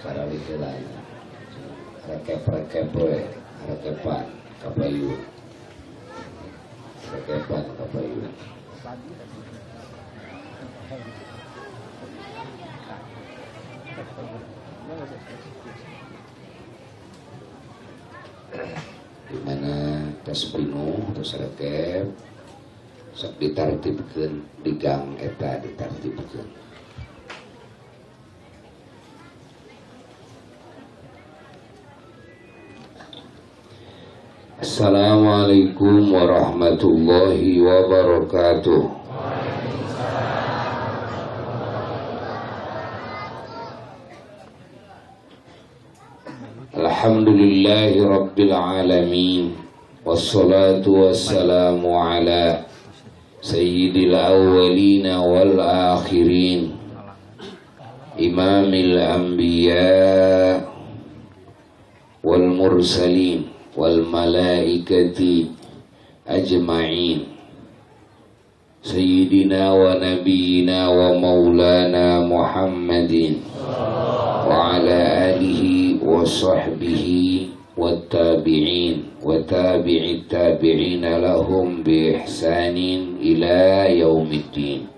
Tarawih heula. Rekep-rekep we, rekepan kapayun. Rekepan kapayun. Di mana tos pinuh tos rekep sok ditartibkeun di gang eta ditartibkeun. Assalamualaikum warahmatullahi wabarakatuh. Alhamdulillahi rabbil alamin, wassalatu wassalamu ala sayyidil awwalin wal akhirin, imamil anbiya wal mursalin wal malaikati ajma'in, sayyidina wa nabiyyina wa maulana Muhammadin wa ala alihi wa sahbihi wattabi'in wa tabi'it tabi'ina lahum bi ihsanin ila yaumiddin.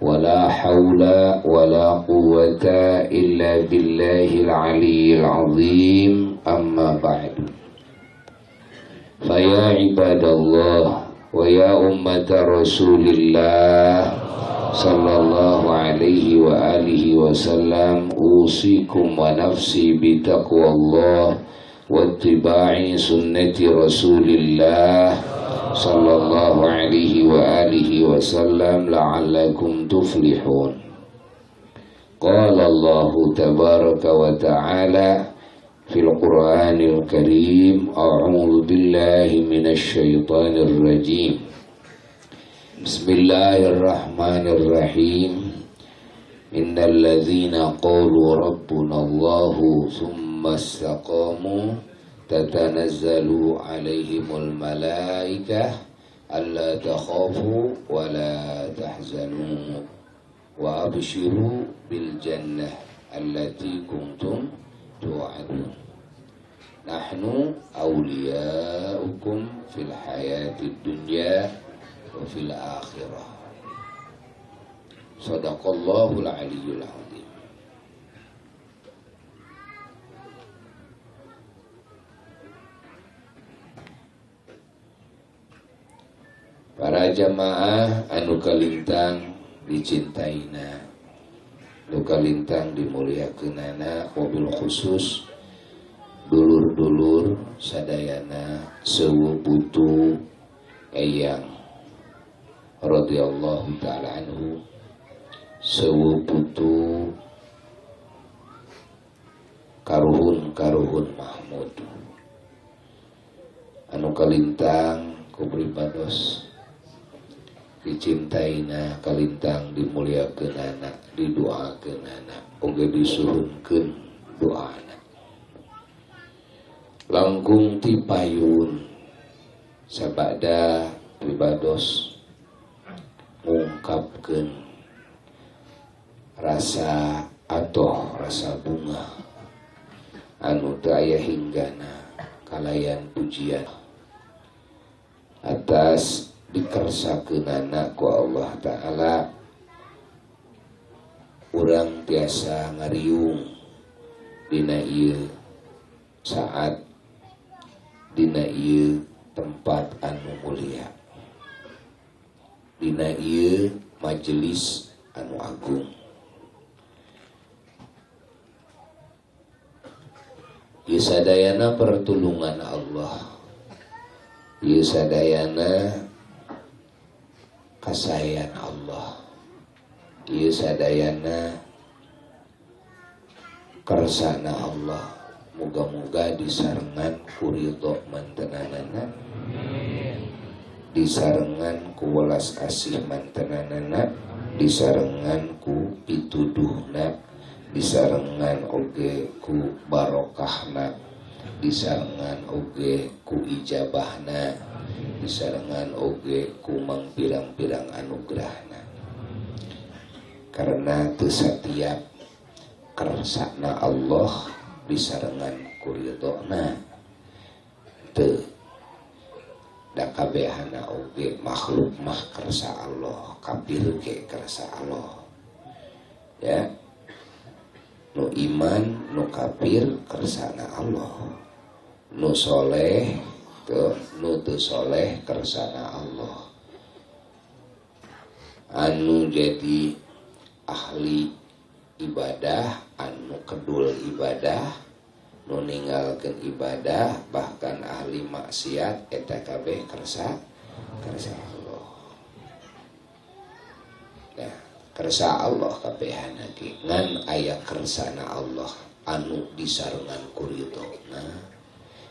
Wala hawla wala quwwata illa billahil aliyyil azim. Amma ba'du. Faya ibadallah wa ya ummata rasulillah sallallahu alaihi wa alihi wasallam, usikum wa nafsi bitaqwallah wattiba'i sunnati rasulillah sallallahu alaihi wa alihi wasallam la'allakum tuflihun. Qala Allahu tabaraka wa ta'ala fil Qur'anil Karim, a'udzu billahi minasy syaithanir rajim. Bismillahirrahmanirrahim. Innal ladzina qalu rabbuna Allahu tsumma istaqamu tatanazzalu alaihimul malaikah alla takhafu wa la tahzanu wa abshiru bil jannah allati kuntum tu'adun. Nahnu awliya'ukum fil hayatid dunya wa fil akhirah. Sadaqallahul aliyyul azim. Para jamaah anu kalintang dicintaina, anu kalintang dimuliakeunana, wabil khusus dulur-dulur sadayana sewu putu eyang radhiyallahu ta'ala anhu, sewu putu karuhun-karuhun Mahmud anu kalintang kupribados dicintaina, kalintang dimuliakeunana, didoakeunana, oge disuhunkeun doana. Langkung ti payun sabada pribados ngungkapkeun rasa atoh, rasa bunga anu teu aya hinggana kalayan pujian atas dikersakeunana ku Allah Ta'ala. Urang tiasa ngariung dina ieu saat, dina ieu tempat anu mulia, dina ieu majelis anu agung. Ieu sadayana pertulungan Allah, ieu sadayana kasayan Allah, ieu sadayana kersana Allah. Muga-muga disarengan ku ridho mantenanana, disarengan ku welas asih mantenanana, disarengan ku pituduhna, disarengan oge ku barokahna, disarengan oge ku ijabahna, disarengan oge ku mangpirang-pirang anugerahna. Karena teu satiap kersana Allah disarengan ku ridhona teu da kabehana oge makhluk mah kersa Allah, kafir ge kersa Allah ya. Nu iman nu kafir kersana Allah, nu soleh teu nu teu soleh kersana Allah. Anu jadi ahli ibadah, anu kedul ibadah, nu ninggalkeun ibadah, bahkan ahli maksiat eta kabeh kersa Allah. Nah, kersa Allah kabehana ge ngan aya kersana Allah anu disarengan ku ridhona,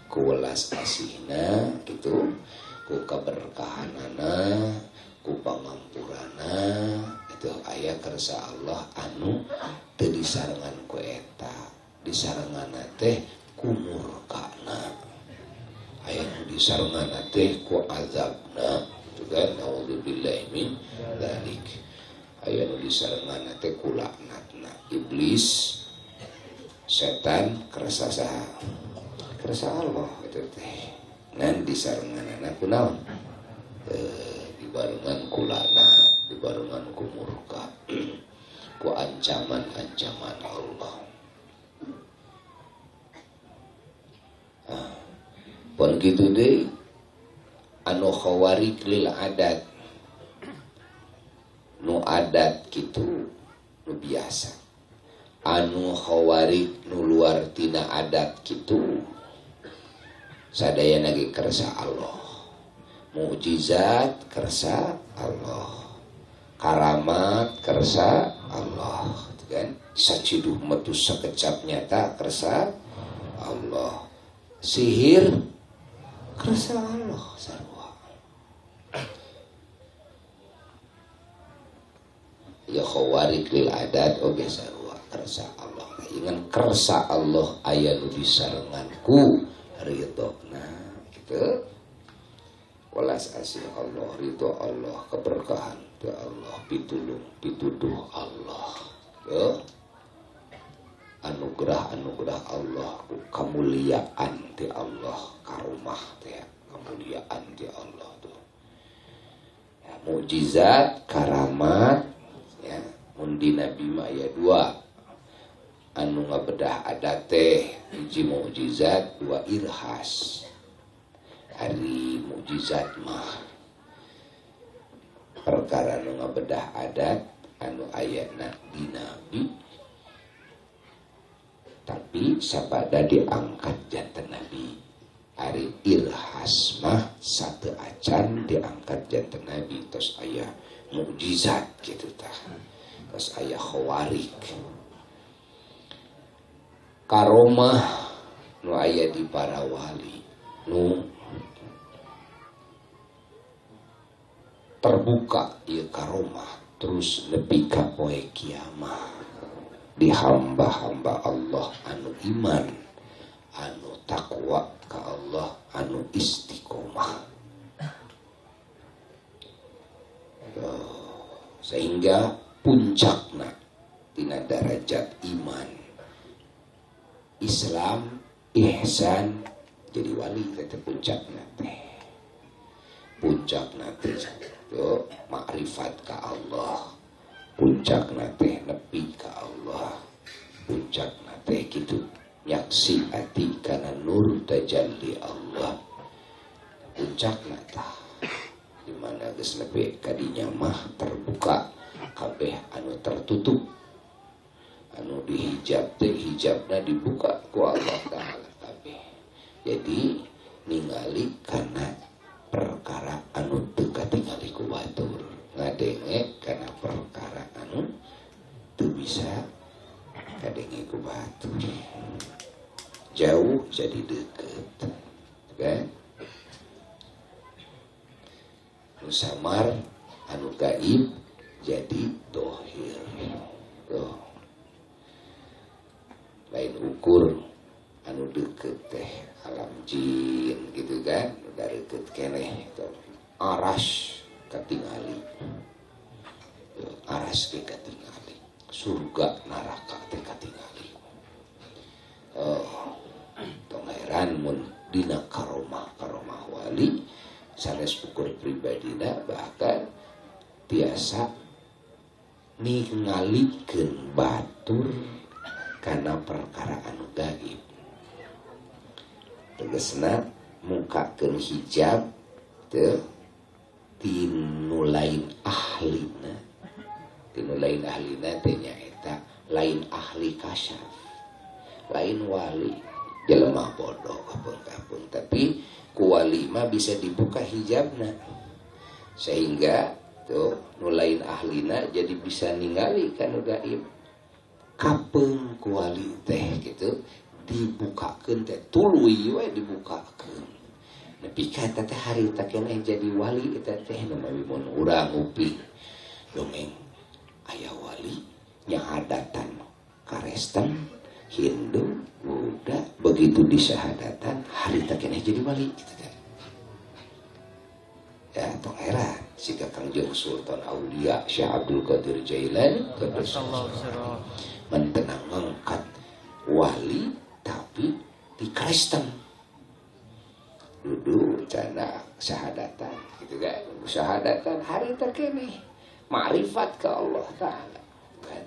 ku welas asihna kitu, ku kaberkahanana, ku pangampurana. Itu aya kersa Allah anu teu disarengan ku eta, disarenganna teh ku murkana, aya nu disarenganna teh ku azabna, itu kan naudzubillahi min dzalik. Aya nu disarenganna teh ku laknatna iblis, setan, kersa saha? Kersa Allah itu teh. Ngan disarenganna ku naon? Dibarengan ku laknat, dibarengan ku murka, ku ancaman-ancaman Allah. Nah, pun kitu deui anu khawarik lil adat, nu adat kitu nu biasa, anu khawarik nu luar tina adat kitu sadayana ge kersa Allah. Mukjizat kersa Allah, karamat kersa Allah, kan? Saciduh metu sekecap nyata kersa Allah, sihir kersa Allah sarua. Ya khawarik lil adat oge sarua kersa Allah. Ingan kersa Allah aya nu disarengan ku ridhona gitu. Welas asih Allah, ridho Allah, keberkahan ya Allah, pitulung, pituduh Allah ya. Anugerah-anugerah Allah, kemuliaan ti Allah, karomah teh, kemuliaan ti Allah tuh. Ya, mukjizat, karamat ya, mun di Nabi mah aya dua anu ngabedah adat teh, hiji mukjizat, dua irhas. Ari mukjizat mah perkara nu ngabedah adat anu ayana di nabi, tapi sapada diangkat janten nabi. Ari irhas mah satu acan diangkat janten nabi, terus aya mukjizat gitu tah, terus aya khawarik, karomah nu aya di para wali nu terbuka ieu karomah terus nepi ka poe kiamah di hamba-hamba Allah anu iman, anu takwa ka Allah, anu istiqomah. Sehingga puncakna tina darajat iman, Islam, ihsan, jadi wali teh puncakna teh. Puncakna teh tuh makrifat ka Allah, puncakna teh nepi ka Allah, puncakna teh kitu nyaksi ati kana nur tajalli Allah. Puncakna tah di mana geus nepi ka dinya mah terbuka kabeh anu tertutup, anu dihijab teh hijabna dibuka ku Allah Ta'ala kabeh. Jadi ningali kana perkara anu teu katingali ku batur, ngadenge kana perkara anu teu bisa kadenge ku batur, jauh jadi deket kan? Nu samar anu gaib jadi dohir. Tuh. Lain ukur anu deket teh alam jin gitu kan, udah deket keneh tuh. Aras katingali, aras ke katingali, surga neraka teh katingali. Ngan mun dina karomah karomah wali sanes ukur pribadina bahkan tiasa ningalikeun batur kana perkara anu gaib. Tegasna mukakeun hijab teu tinu lain ahlina. Tinu lain ahlina teh nyaeta lain ahli kasyaf, lain wali, jelema bodoh kapeung-kapeung, tapi ku wali mah bisa dibuka hijabna sehingga tuh nu lain ahlina jadi bisa ningali kanu gaib. Kapeung ku wali teh gitu dibukakeun teh tuluy we dibukakeun. Nepi ka eta teh harita keneh jadi wali eta teh nu mun urang nguping dongeng aya wali nyahadatan Kristen, Hindu, Buddha, begitu disahadatan harita keneh jadi wali gitu kan. Ya tong heran siga Kangjeng Sultan Aulia Syekh Abdul Qadir Jailani mentenang ngangkat wali tapi di Kristen duduk cana syahadatan gitu kan, syahadatan harita keneh makrifat ke Allah Ta'ala kan.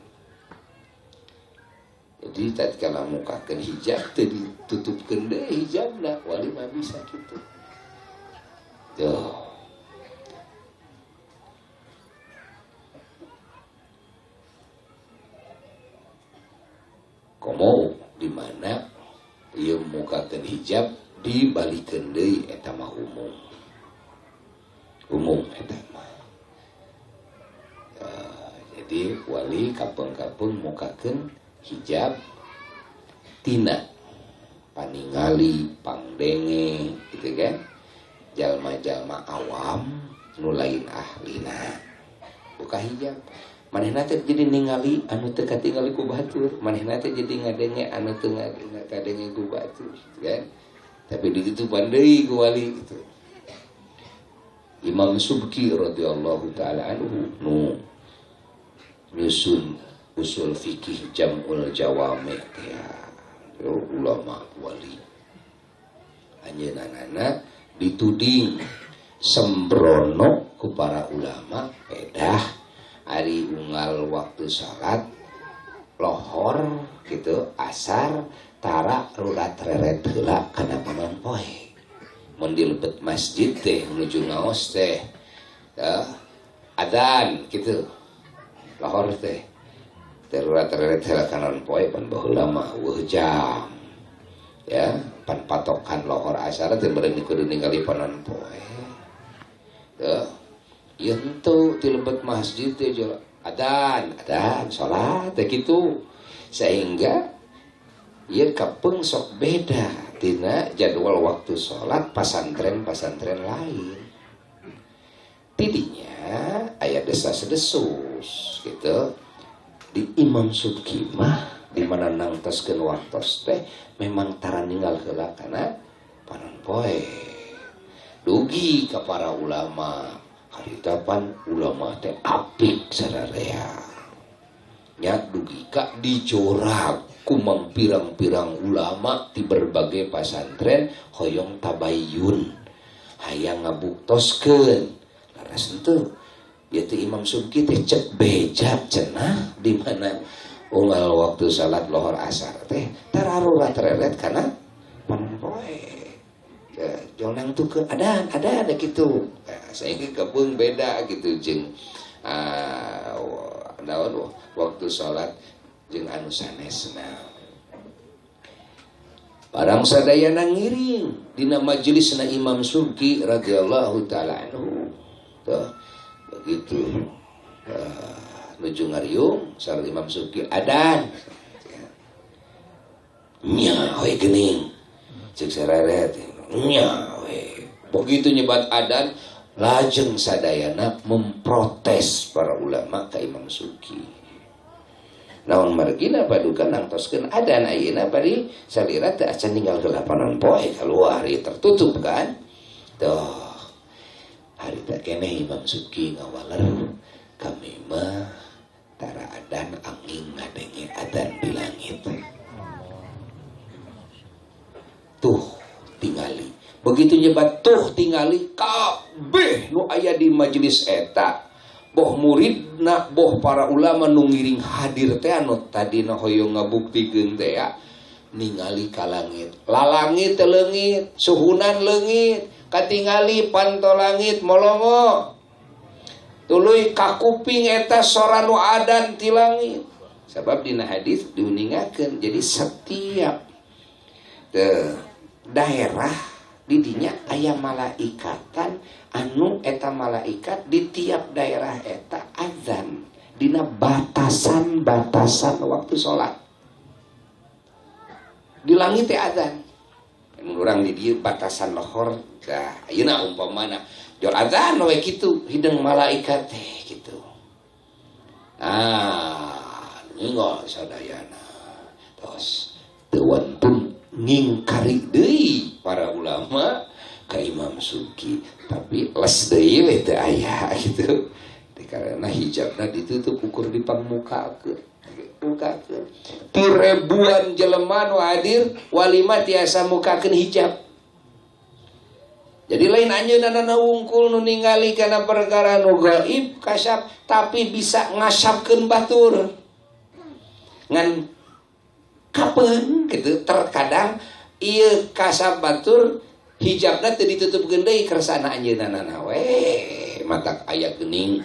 Jadi tatkala mukakeun hijab teu ditutupkeun deui hijabna, wali mah bisa kitu. Tuh. Komo di mana ieu mukakeun hijab dibalikeun deui eta mah umum. Umum eta mah. Jadi wali kapeung-kapeung mukakeun hijab tina paningali pangdenge gitu kan, jalma-jalma awam nu lain ahlina buka hijab, manehna teh jadi ningali anu teu katingali ku batur, manehna teh jadi ngadenge anu teu kadenge ku batur gitu kan, tapi ditutupan deui ku wali gitu. Imam Subki radhiyallahu taala anhu nu nyusun usul fikih Jam'ul Jawami ya, ulama wali anjeunna dituding sembrono ku para ulama pedah ari unggal waktu salat lohor gitu asar tara rurat reret heula kana panon poe mun dilebet masjid teh menuju ngaos teh ya, adzan gitu lohor teh terurat teret heula kanon poe pan baheula mah eueuh jam ya pan patokan lohor asar teh meureun kudu ningali panon poe teu ieu henteu ti lebet masjid teh adan adan salat teh kitu sehingga ieu kapeung sok beda tina jadwal waktu salat pasantren-pasantren lain tidinya aya desas-desus gitu. Di Imam Subki mah di mana nangtoskeun waktos teh memang tara ninggal heula kana panon poe. Dugi ka para ulama, harita pan ulama teh apik sararea. Nya dugi ka dijorak ku pirang-pirang ulama di berbagai pasantren hoyong tabayun, hayang ngabuktoskeun. Laras henteu. Yaitu Imam Subki teh cek beja cenah di mana unggal waktu salat lohor asar teh tararurat reret kana panon poe. Jonang tuh ke adan adan gitu. Nah, sehingga kebeung beda gitu jeung naon waktu salat jeung anu sanesna. Barang sadayana ngiring dina majelisna Imam Subki radhiyallahu taala anhu. Tuh. Begitu nuju ngariung sareng Imam Subki adan nya we geuning ceuk sareret nya we begitu nyebat adan lajeng sadayana memprotes para ulama ka Imam Subki naon margina paduka nangtoskeun adan ayeuna bari salira teu acan ninggal heula panon poe kaluar tertutup kan tuh. Harita keneh Imam Subki ngawaler kami mah tara adan angin ngadenge adan di langit. Tuh Begitu nyebat tuh tingali kabeh nu aya di majelis eta boh muridna boh para ulama nu ngiring hadir teh anu tadina hoyong ngabuktikeun teh ya ningali ka langit. Lalangit teh leungit, suhunan leungit, katingali panto langit molongo. Tuluy kakuping eta sora nu adan ti langit. Sabab dina hadis diuningakeun jadi setiap daerah didinya aya malaikatan anu eta malaikat di tiap daerah eta azan dina batasan-batasan waktu sholat. Di langit teh azan. Mun urang di dieu batasan lohor tah ayeuna umpamana jol azan we kitu hideung malaikat teh kitu. Nah, ninggal sadayana. Tos teu wantun ngingkari deui para ulama ka Imam Subki, tapi les deui we teu aya gitu. Karena hijabna ditutup ukur dipangmukakeun. Mukakeun. Ti ribuan jelema nu hadir walima tiasa mukakeun hijab. Jadi lain anjeunna wungkul nu ningali kana perkara nu gaib kasab, tapi bisa ngasabkeun batur. Ngan kapeun gitu terkadang ieu kasab batur hijabna teu ditutupkeun deui kersana anjeunna we matak aya geuning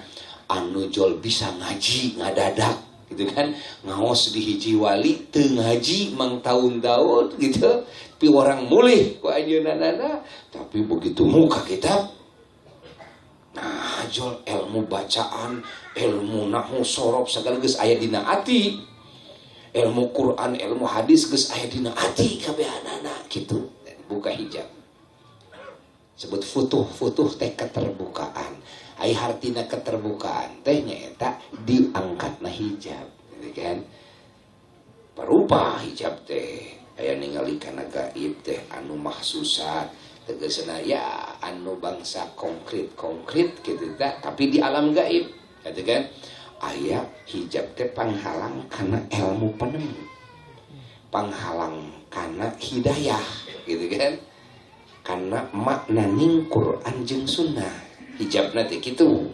anu jol bisa ngaji ngadadak gitu kan ngaos di hiji wali teu ngaji mang taun-taun gitu pi orang mulih ku anjeunna tapi begitu muka kitab nah jol ilmu bacaan ilmu nahwu sorof sagala geus aya dina ati ilmu Quran ilmu hadis geus aya dina ati kabehanana kitu buka hijab sebut futuh-futuh teh keterbukaan. Ai hartina keterbukaan teh nyaeta diangkatna hijab gitu kan. Parupa hijab teh aya ningali kana gaib teh anu mahsusat tegasna ya anu bangsa konkret-konkret gitu tah tapi di alam gaib gitu kan. Aya hijab teh panghalang kana ilmu penemu, panghalang kana hidayah gitu kan. Karena maknaning Quran jeung sunnah hijabna teh kitu.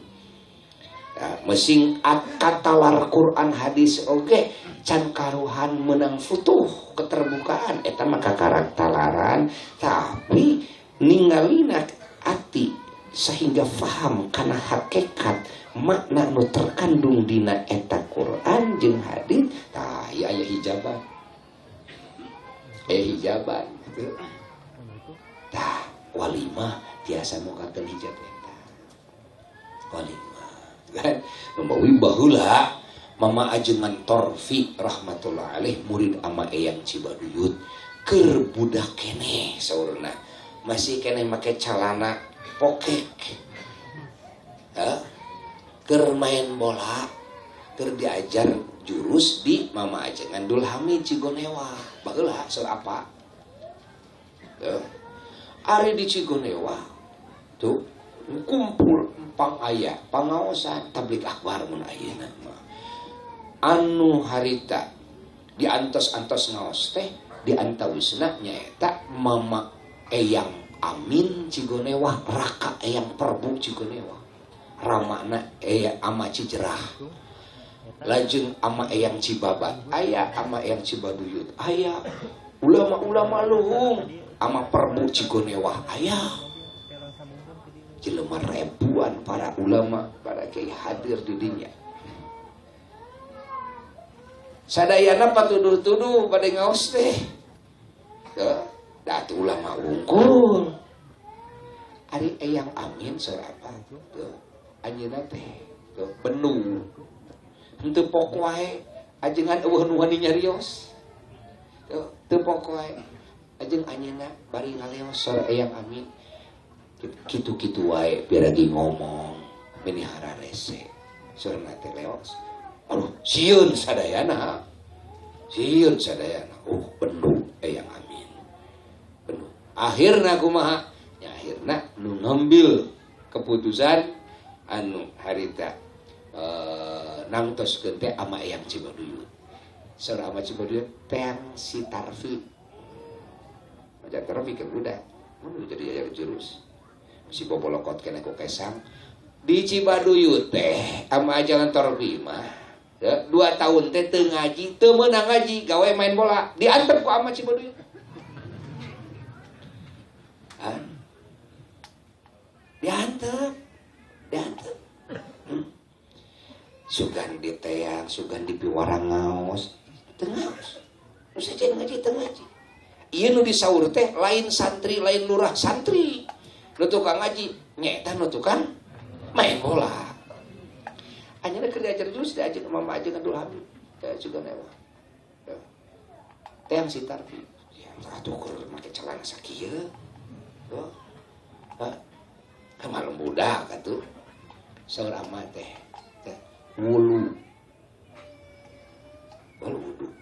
Ya, mesing katalar Quran hadis oge can karuhan menang futuh keterbukaan eta mah kakarak talaran tapi ningalina ati sehingga faham kana hakikat makna nu terkandung dina eta Quran jeung hadis tah ieu aya hijaban. Aya hijaban gitu. Tah walimah tiasa mukakeun hijab eta. Walimah kan membawi baheula Mama Ajengan Torfi rahmatullah alaih murid ama Eyang Cibaduyut keur budak keneh saurna masih keneh make calana pokek. Hah? Keur main bola keur diajar jurus di Mama Ajengan Dul Hamid Cigonewa. Baheula saur apa? Tuh. Ari di Cigonewa tuh kumpul empang aya pangaosan tabligh akbar mun ayeuna mah anu harita diantos-antos ngaos teh diantawisna nyaeta Mama Eyang Amin Cigonewa Raka Eyang Perbu Cigonewa ramana Eyang Ama Cijerah lajeng Ama Eyang Cibabat aya Ama Eyang Cibaduyut aya ulama-ulama luhung ama Perbu Cigonewa aya jelema ribuan para ulama para kiai hadir di dinya sadayana patuduh-tuduh pada ngaos teh teu da atuh ulama wungkul ari Eyang Amin saur apa teu anjeunna teh teu benu henteu pok wae ajengan eueuh nu wani nyarios teu teu pok wae ajeng anjeunna bari ngaleos saur Eyang Amin kitu-kitu wae biar lagi ngomong meni hararese saurna teh leos aduh sieun sadayana bendu Eyang Amin bendu akhirna kumaha nya akhirna nu ngambil keputusan anu harita nangtoskeun teh ama Eyang Cibaduyut saur ama Cibaduyut teang si Tarfi maca Tarfi kan udah Mun jadi diajar jurus. Si bobolokot keneh ku kesang. Di Cibaduyut teh ama ajangan Torfi mah. Ya, 2 tahun teh teu ngaji, teu meunang ngaji, gawe main bola, diantep ku ama Cibaduyut. Hah? Diantep. Diantep. Sugan diteang, sugan dipiwarang ngaos, teu ngaos. Nu sejen ngaji teu ngaji. Ieu nu disaur teh lain santri, lain lurah santri. Nu tukang ngaji, nyaeta nu tukang main bola. Anjeunna keur diajar jurus diajar mama aja Abdul Hamid. Ya juga mewah. Teang si Tarfi. Ya atuh keur make celana sakieu. Tuh. Hah? Malum budak atuh. Saur ama teh. Wulu. Wulu wudu.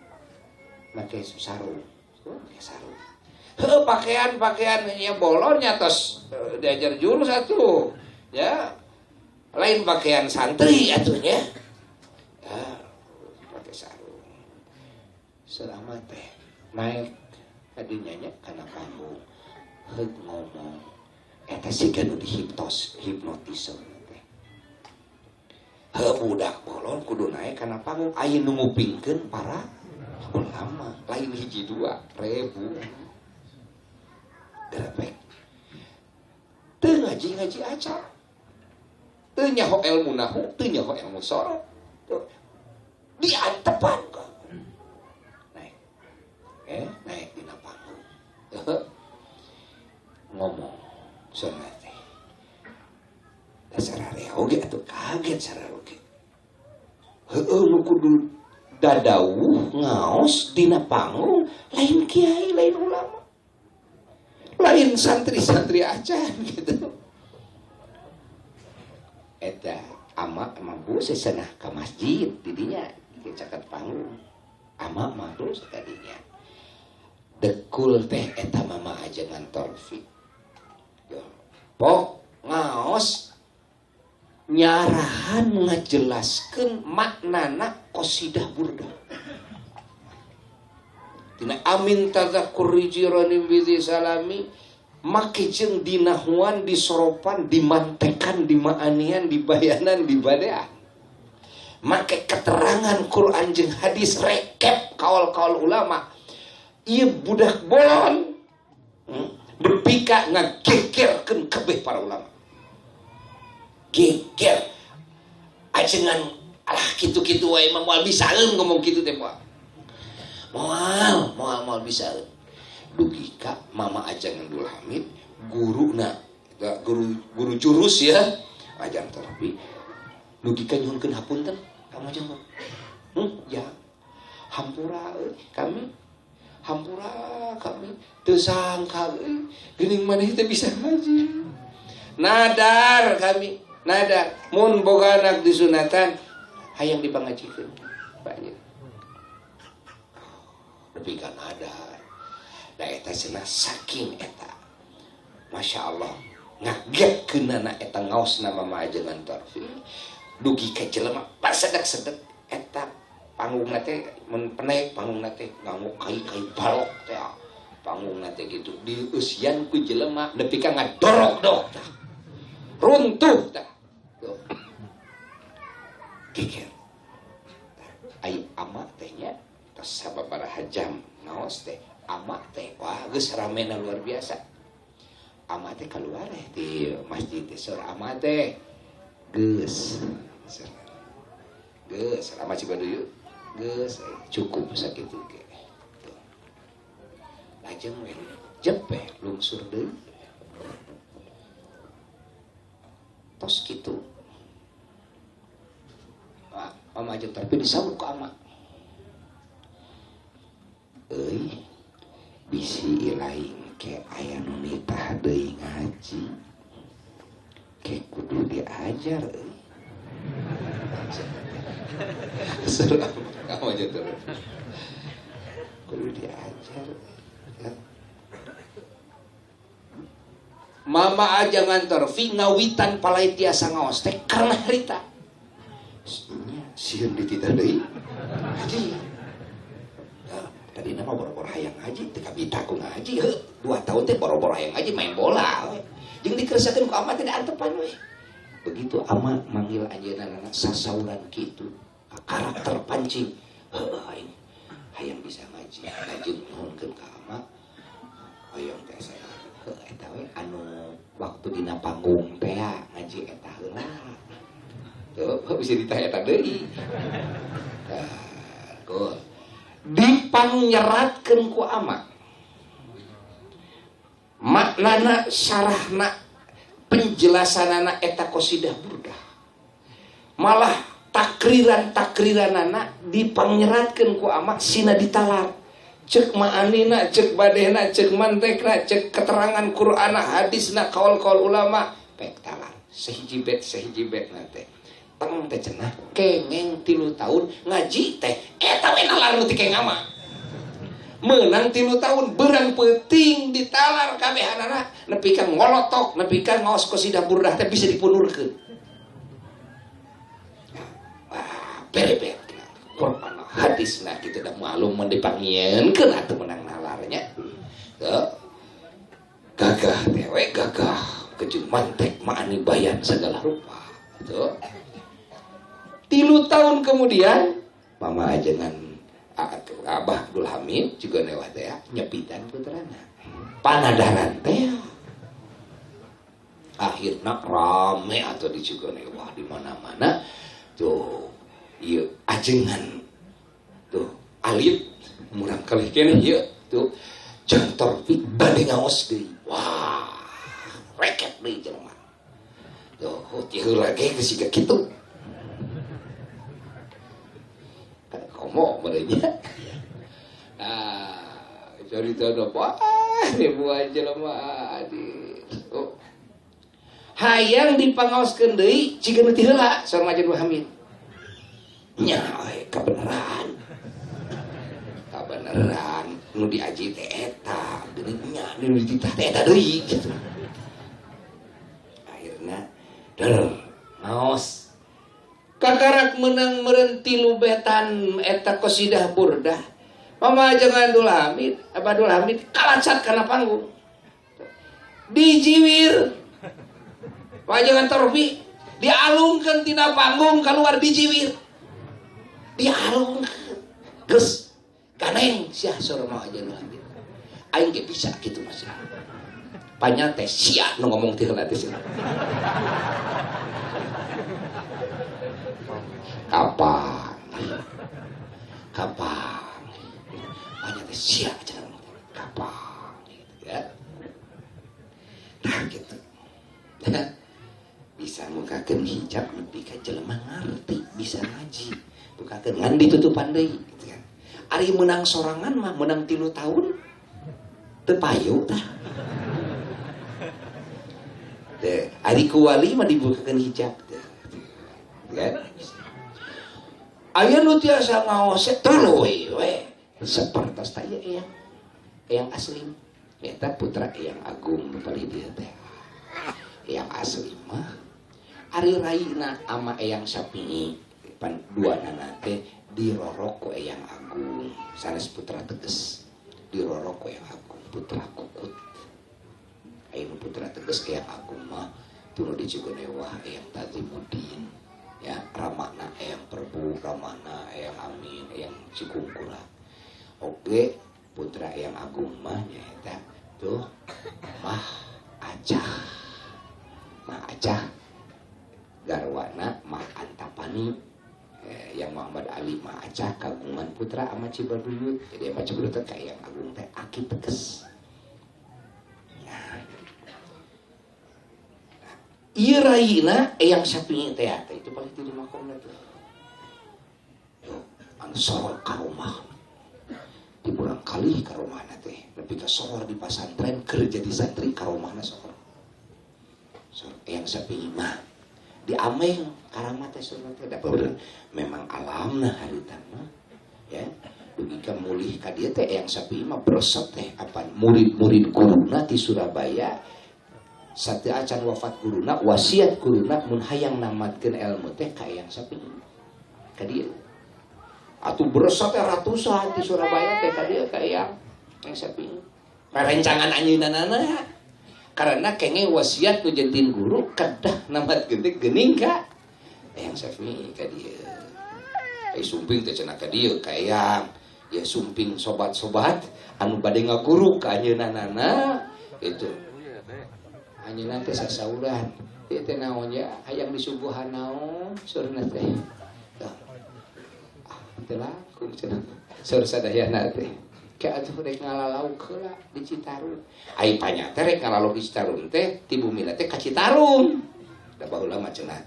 Make sarung. Make sarung. Heuh pakaian-pakaian nya bolonnya tos diajar jurus atuh. Ya. Lain pakaian santri atuh nya. Ya, pakai sarung. Selama teh naik kadinya nya kana panggung. Heug ngomong. Eta siga nu dihipnos, hipnotisme teh. Heuh budak bolon kudu naik kana panggung aya nu ngupingkeun para ulama, lain hiji dua ribu. Derepek. Teu ngaji-ngaji acan. Teu nyaho ilmu nahu, teu nyaho ilmu sorof. Diantepan kok. Naik. Naik dina panggung. Ngomong sunat teh. Dasar area oge atuh kaget sararea oge. Heueuh nu kudu dadawuh ngaos dina panggung lain kiai, lain ulama. Lain santri-santri acan gitu. Eta ama mampu sesenah ka masjid didinya di caket panggung. Ama mah terus tadinya. Dekul teh eta mama ajengan Torfi. Pok ngaos nyarahan ngajelaskeun maknana qasidah burdah. Dina amin tadzakkuri jirani bi salami make jeung dinahuan disoropan dimantekan dimaanian dibayanan dibadean. Make keterangan Quran jeung hadis rekep kaul-kaul ulama. Ieu budak bolon depika ngagegerkeun kabeh para ulama. Geger ajengan alah kitu-kitu wae mah moal bisaeun ngomong kitu teh moal. Moal bisaeun. Dugi ka mama ajengan Abdul Hamid guruna guru jurus ya ajan terapi dugi ka nyuhunkeun hapunten ka mama ajengan. Ya hampura euy kami. Hampura kami teu sangka euy geuning maneh teh bisa ngaji. Nadar kami, nadar mun boga anak disunatan hayang dipangajikeun. Banyak. Lebih ka nadar. Da eta cenah saking eta. Masya Allah, ngagetkeunana eta ngaosna mama ajengan Torfi. Dugi ka jelema pasedek-sedek eta panggungna teh mun penaik panggungna teh nganggo kai-kai balok teh. Panggungna teh kitu dieusian ku jelema nepi ka ngadorok-dorok tah. Runtuh tah. Tuh. Geger. Ai ama teh nya tos sababaraha jam ngaos teh ama teh wah geus ramena luar biasa. Ama teh keluar di masjid teh saur ama teh geus. Geus ama Cibaduyut geus cukup sakitu ge. Tuh. Lajeng we jepe lungsur deui. Tos kitu. Ama aja tapi disaur ku ama. Euy bisi ilaing ke aya nu nitah deui ngaji. Ke kudu diajar euy. Seru kamu aja terus. Kudu diajar. Ya. Mama aja ngantor fi ngawitan palai tiasa ngaos teh karena harita. Nya sieun dititah deui. Ngaji. Tadi nama boro-boro hayang ngaji, teu kabita ku ngaji, heuh, 2 tahun teh boro-boro hayang ngaji main bola we. Jeung dikersakeun ku ama teh diantepan we. Begitu ama manggil anjeunna sasauran kitu, karakter pancing. Heuh aing hayang bisa ngaji, lajeng nuhunkeun ka ama. Hoyong teh saya. Heuh eta we anu waktu dina panggung teh ngaji eta heula. Tuh, bisa ditanya eta deui. Tah, gol. Dipangyeratkeun ku ama. Maknana syarahna penjelasanana eta qasidah burdah. Malah takriran-takriranana dipangyeratkeun ku ama sina ditalar. Cek ma'anina, cek badehna, cek mantekna, cek keterangan Qur'ana, hadisna, kaul-kaul ulama, pek talar. Sehiji bet na teh. Teng teh cenah kengeng 3 tahun ngaji teh eta we nalar nu ti keng ama. Meunang 3 tahun berang peuting ditalar kabehanana nepi ka ngolotok, nepi ka ngaos qasidah burdah teh bisa dipunurkeun. Wah, berebet. Qur'an hadisna kitu da malum mun dipangieunkeun atuh meunang nalarnya. Tuh. Gagah teh we gagah kejeung mantek maani bayan segala rupa. Tuh. 3 tahun kemudian mama ajengan Abah Abdul Hamid juga newah teh nyepitan putrana panadaran teh akhirna rame atau di Cigonewah di mana-mana tuh ieu ajengan tuh alit murang kali keneh ieu tuh jantor bade ngaos deui wah reket deui jelema tuh ti heula ge geus siga kitu komo merenya. Ah, cerita apa? Ribuan jelema adi. Oh. Hayang dipangaoskeun deui ciga nu ti heula saur Majen Hamid. Nya kabeneran. Kabeneran nu diaji teh eta, geuning nya nu dititah teh eta deui kitu. Akhirna der ngaos. Kakarak menang meureun 3 betan eta qasidah burdah. Mama jangan Abdul Hamid, Abdul Hamid kalacat kana panggung. Dijiwir. Pajangan torbi dialungkeun tina panggung keluar dijiwir. Dialungkeun. Geus ganeng sia saur Mama Abdul Hamid. Aing ge bisa kitu mah sia. Panya teh sia nu ngomong teh heula teh sia. Kapan? Kapan? Banyak teh sia cenah kapan gitu ya. Nah gitu. Bisa mukakeun hijab nepi ka jelema ngarti, bisa ngaji. Bukakeun ngan ditutupan deui gitu kan. Ari meunang sorangan mah meunang 3 tahun teu payu tah. Teh, ari ku wali mah dibukakeun hijab teh. Ya. Aya nu tiasa ngaos tuluy we sapertos ta ieu eyang. Eyang Aslim eta putra Eyang Agung nu palih dieu teh. Eyang Aslim mah ari raina ama Eyang Sapi'i pan duanana teh dirorok ku Eyang Agung sanes putra teges dirorok ku Eyang Agung putra kukut. Aya nu putra teges Eyang Agung mah tunu di Cigonewah Eyang Tazimuddin. Ya, ramana Eyang Perbu, ramana Eyang Amin, Eyang Cikungkura. Oke, putra Eyang Agung mah nyaeta tuh Mah Acah. Mah Acah garwana Mah Antapani. Yang Muhammad Ali Mah Acah kagungan putra ama Cibaduyut. Jadi ama Cibaduyut teh ka Eyang Agung teh aki teges. Nah. Ieu raina Eyang Sapi'i teh itu paling di makomna tuh. Tuh, anu sohor karomah. Di murang kali karomahna teh, nepi ka sohor di pasantren keur jadi santri karomahna sohor. Sohor Eyang Sapi'i mah diameng karomah teh sohor teh da memang alamna harita mah ya. Dugi ka mulih ka dieu teh Eyang Sapi'i mah brosot teh apan murid-murid guruna ti Surabaya. Sateu acan wafat guruna, wasiat guruna mun hayang namatkeun ilmu teh ka Eyang Sapi'i. Ka dieu. Atuh beresat teh ratusan di Surabaya teh ka dieu ka Eyang Syafi'i. Rerencangan anjeunna karena kenge wasiat nu jantin guru kedah namatkeun teh geuning ka Eyang Syafi'i ka dieu. Ai sumping teh cenah ka dieu ka Eyang. Ya sumping sobat-sobat anu bade ngaguru ka anjeunna itu. Anjeunna teh sasauran. Ieu teh naon ya hayang disuguhan naon saurna teh. Ah, teu laku cenah. Saur sadayana teh. Ka atuh rek ngalalau heula di Citarum. Ai panya teh rek ngalalau di Citarum teh ti bumina teh ka Citarum. Da baheula mah cenah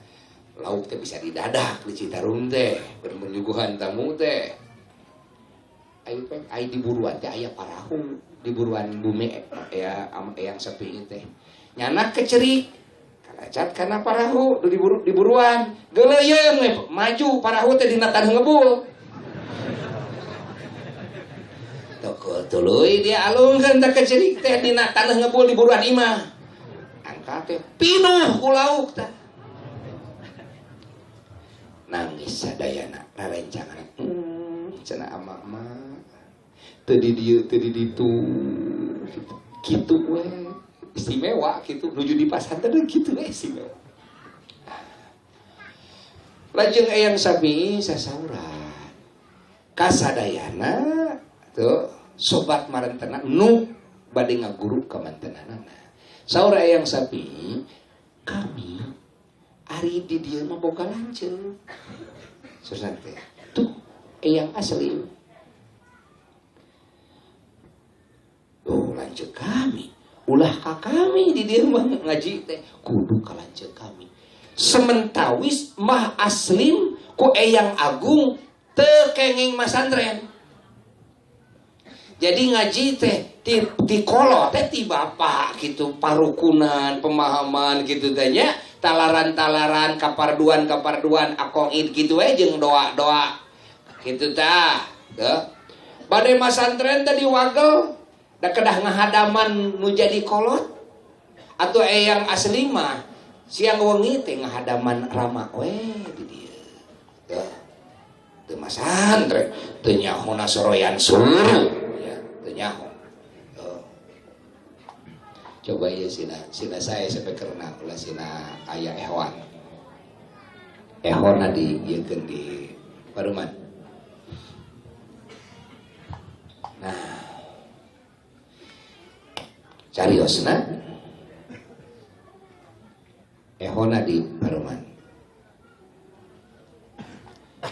lauk teh bisa didadak di Citarum teh, menyuguhan tamu teh. Ai di buruan teh aya parahu di buruan bumi ya Eyang Syafi'i teh. Nyana kecerik kalacat kana parahu di buruan geuleuyeung we maju parahu teh dina taneuh ngebul. Tokol tuluy dia alungkeun teh kecerik teh dina taneuh ngebul di buruan imah. Angkat teh pinuh ku lauk teh. Nangis sadayana rarencangan. Cenah ama mah teu di dieu teu di ditu kitu we istimewa kitu nuju di pasantren kitu we istimewa. Lajeng Eyang Syafi'i sasauran kasadayana tuh sobat marentena nu bade ngaguru ka mantenanana. Saur Eyang Syafi'i kami ari di dieu mah boga lanceuk. Susah teh tuh Eyang asli. Oh lanceuk kami ulah ka kami di dieu mah ngaji teh kudu ka lanceuk kami. Sementawis mah aslim ku Eyang Agung teu kenging masantren. Jadi ngaji teh ti kolot teh ti bapak gitu parukunan pemahaman gitu teh nya talaran-talaran kaparduan-kaparduan akoid gitu we jeung doa-doa gitu tah. Tuh. Bade masantren teh diwagel da kedah ngahadaman nu jadi kolot atau Eyang asli mah siang wengi teh ngahadaman rama we di dieu. Tuh. Teu masantren teu nyahona soroyan suru ya, teu nyaho. Tuh. Coba ieu sina saya sampai karena ulah sina aya ehwan. Ehwana di ieu di Paruman. Nah, cariosna ehona di Paruman.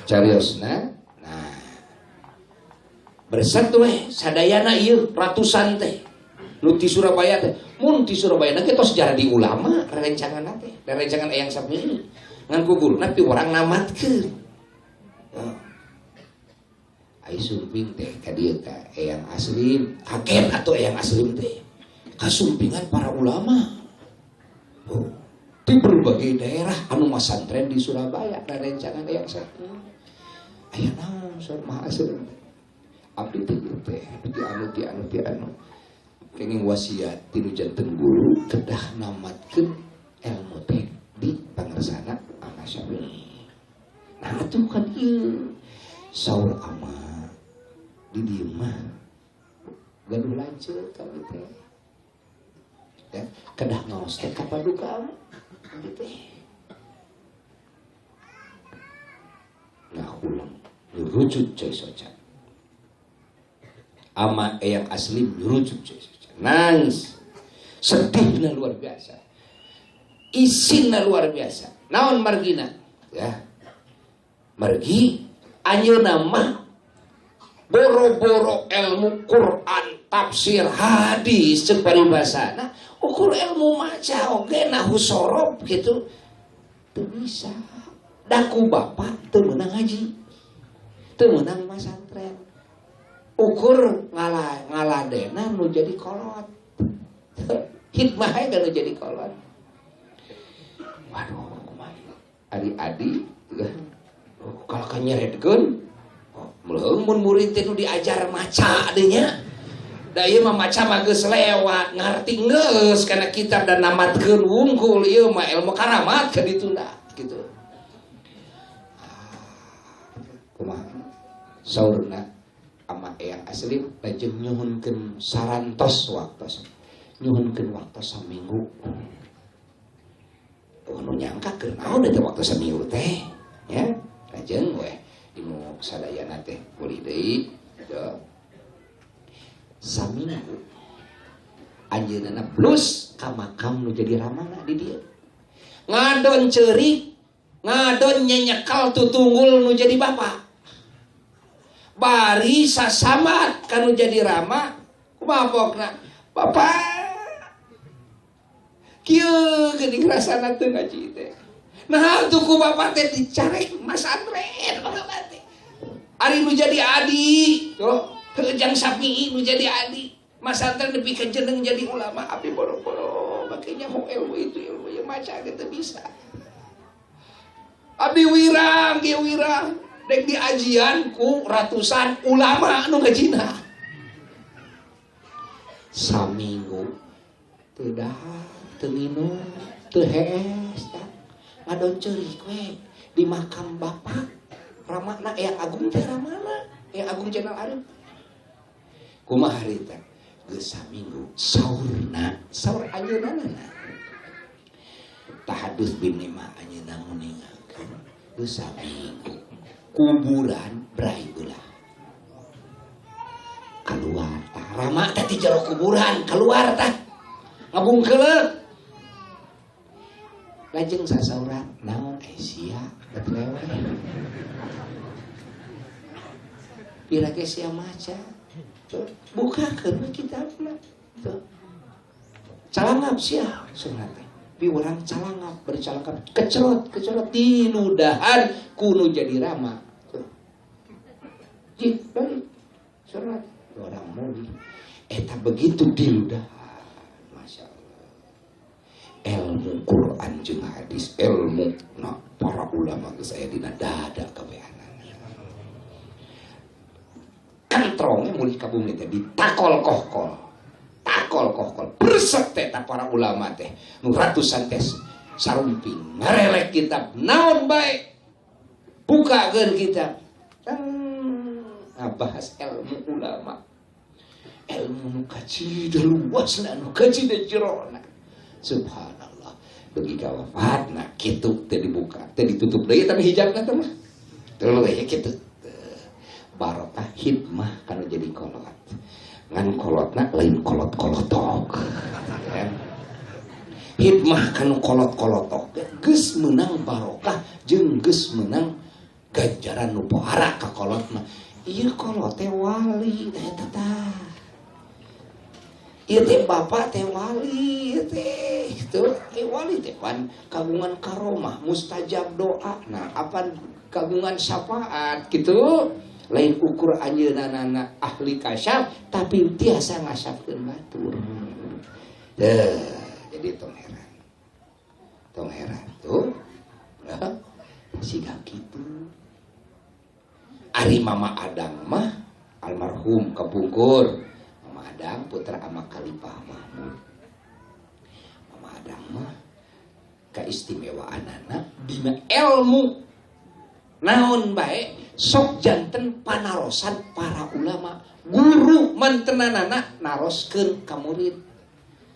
Cariosna, nah bersatu we sadayana ieu ratusan teh. Nu ti Surabaya teh, mun ti Surabaya na tos sejarah di ulama rerencangan teh, rerencangan Eyang Syafi'i. Ngan ku guruna pi urang namatkeun. Ai sumping teh ka dieu ka Eyang Aslim, kaget atuh Eyang Aslim teh. Kasumpingan para ulama. Oh, di berbagai daerah anu masantren di Surabaya rerencangan Eyang Syafi'i. Aya naon saur Mah Aslim? Abdi teh ieu teh, ti anu ti anu ti anu. Kenging wasiat ti nu janten guru kedah namatkeun ilmu teh di pangersana Ama Syafi'i. Nah atuh kan ieu saur ama di dieu mah gaduh lanceuk kami teh. Ya, kedah ngaos teh ka paduka abdi teh. Ngahulang nyurucut cai soca. Ama Eyang Aslim nyurucut cai soca. Nangis. Sedihna luar biasa. Isinna luar biasa. Naon margina? Ya. Margi anjeunna mah boro-boro ilmu Quran, tafsir, hadis ceuk paribasana, ukur ilmu maca oge nahu sorob gitu teu bisa. Da ku bapak teu meunang ngaji. Teu meunang masantren. Ukur ngaladena nu jadi kolot. Hikmah we nu jadi kolot. Waduh, kumaha adi-adi oh, kalau kanyeretkeun oh, mun murid teh nu diajar maca deui nya. Da ieu mah maca mah geus lewat, ngarti geus kana kitab dan namatkeun wungkul ieu mah ilmu karamat ka ditunda gitu. Kumaha? Saurna ama eyang asli lajeng nyuhunkeun sarantos waktos. Nyuhunkeun waktu saminggu. Nu nyangka keur naon eta waktu saminggu teh ya. Lajeng weh dinu sadayana teh boleh deui teu. Saminggu anjeunna plus ka makam nu jadi ramana di dieu. Ngadon ceurik, ngadon nyenyekal tutunggul nu jadi bapak. Bari sasamat kanu jadi rama, kumaha pokna? Bapak kieu geuning rasana teu ngaji teh. Nah tuh ku bapak teh dicarek masantren bapak teh. Ari nu jadi adi, tuh jang sapi nu jadi adi. Masantren nepi ka jeneng jadi ulama abi boro-boro make nyaho ilmu itu ilmu yang maca ge teu bisa. Abdi wirang ge wirang dek diajian ku ratusan ulama nu ngajina. Saminggu teu dahar, teu minum, teu hees tah. Ngadon ceurik we di makam bapak ramana Eyang Agung teh ramana Eyang Agung Jenderal Arif. Kumaha harita? Geus saminggu saurna saur anjeunna. Tahadus bin Nimah anjeunna nguningakeun geus saminggu kuburan brai belah. Keluar tah rama teh ti jero kuburan keluar tah ngabungkeuleuk. Lajeng sasauran naon ai sia bet lewe. Pira ge sia maca. Tuh, bukakeun we kitabna. Tuh. Calangap sia sunat teh. Bi urang calangap, bercalangap kecerot, kecerot diludahan kuno jadi rama. Tuh. Jih, balik. Surat orang muli. Eta begitu diludahan. Masya Allah. Ilmu Quran jeung hadis, ilmu na para ulama geus aya dina dada kabehanana. Kantrongnya mulih ka bumi teh ditakol kohkol. Takol kohkol. Bersek teh ta para ulama teh. Nu ratusan teh sarumping ngarelek kitab naon bae. Bukakeun kitab. Ngabahas ilmu ulama. Ilmu nu kacida luasna nu kacida jerona. Subhanallah. Dugi ka wafatna kitu teh dibuka, teh ditutup deui tapi hijabna teh mah. Tuluy we kitu. Barokah hikmah kana jadi kolot. Ngan kolotna lain kolot-kolotok. Hikmah kanu kolot-kolotok geus meunang barokah jeung geus meunang ganjaran nu pohara ka kolot mah. Ieu kolot teh wali eta tah. Ieu teh bapak teh wali teh kitu. Wali teh pan kagungan karomah mustajab doa. Nah, apan kagungan syafaat kitu. Lain ukur anjeunna ahli kasyaf tapi tiasa ngasyafkeun batur. Jadi tong heran. Tong heran tuh. Siga kitu. Ari Mama Adang mah almarhum kapungkur. Mama Adang putra ama Khalifah Mahmud. Mama Adang mah kaistimewaanana dina ilmu naon bae sok janten panarosan para ulama guru mantenanana naroskeun ka murid.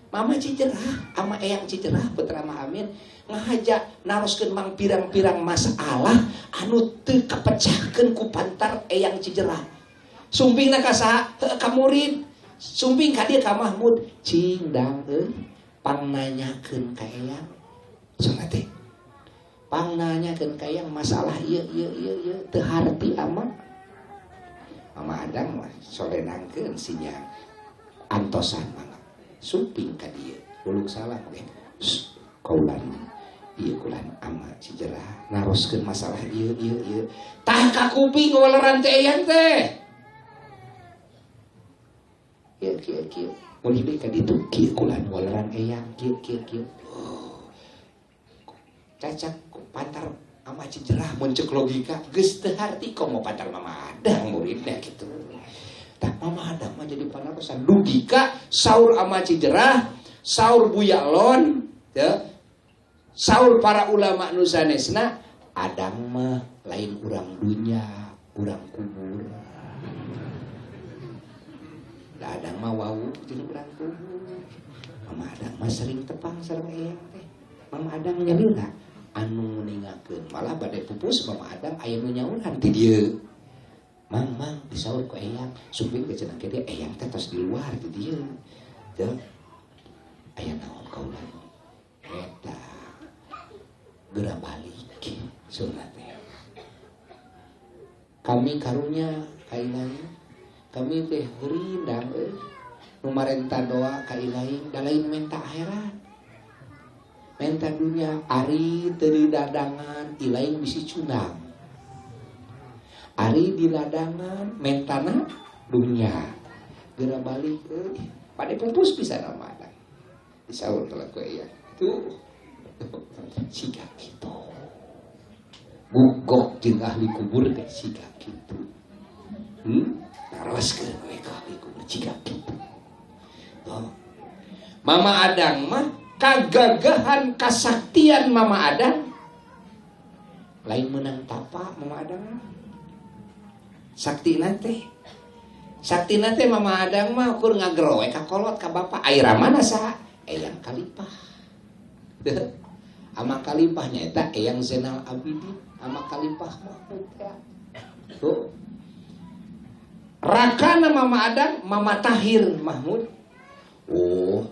Mama Cijerah ama Eyang Cijerah putra Ma Amin ngahaja naroskeun mang pirang-pirang masalah anu teu kapecahkeun ku pantar Eyang Cijerah. Sumpingna ka saha? Ka murid. Sumping ka dieu ka Mahmud cing dang euy pangnanyakeun ka Eyang. Cenah teh pangnanyakeun ka Eyang masalah ieu ieu ieu ieu teu harti ama. Mama Adang mah solenangkeun sinya antosan mangga. Sumping ka dieu uluk salah oge. Kaulan ieu kulan ama Cijerah naroskeun masalah ieu ieu ieu. Tah ka kuping waleran teh Eyang teh. Kieu kieu kieu. Mulih deui ka ditu kieu kulan waleran Eyang kieu kieu kieu. Cacak pantar ama Cijerah mun ceuk logika geus teu harti komo pantar Mama Adang muridna kitu. Tah Mama Adang mah jadi panarosan dugi ka saur ama Cijerah, saur Buya Lon, teu saur para ulama nu sanesna Adang mah lain urang dunya. Urang kubur. Da Adang mah wau jeung urang kubur. Mama Adang mah sering tepang sareng eyang teh. Mama Adang nyalira anu ningakeun malah bade pupus Mama Adang aya nu nyauran ti dieu. Mang mang disaur ku eyang suping ke cenah kieu eyang teh tos di luar ti dieu. Teu aya naon kaula eta geura balik sunat teh. Kami karunya ka ilahi kami teh rindang euy nu marenta doa ka ilahi da lain menta akhirat menta dunya ari teu didadangan ilahi bisi cundang ari di ladangan mentana dunya geura balik euy pade pupus pisan mah Adang disaur ku eyang tuh siga kitu bugok jeung ahli kubur teh siga kitu taroskeun we ka ahli kubur siga kitu. Oh. Mama Adang mah kagagahan kasaktian Mama Adang lain menang tapa Mama Adang mah saktina teh Mama Adang mah ukur ngagero we ka kolot ka bapa ai ramana saha eyang Kalipah. Ama Kalipahnya eta eyang Zainal Abidin ama Kalipah Mahmud teh. Tuh. Rakana Mama Adang Mama Tahir Mahmud. Oh,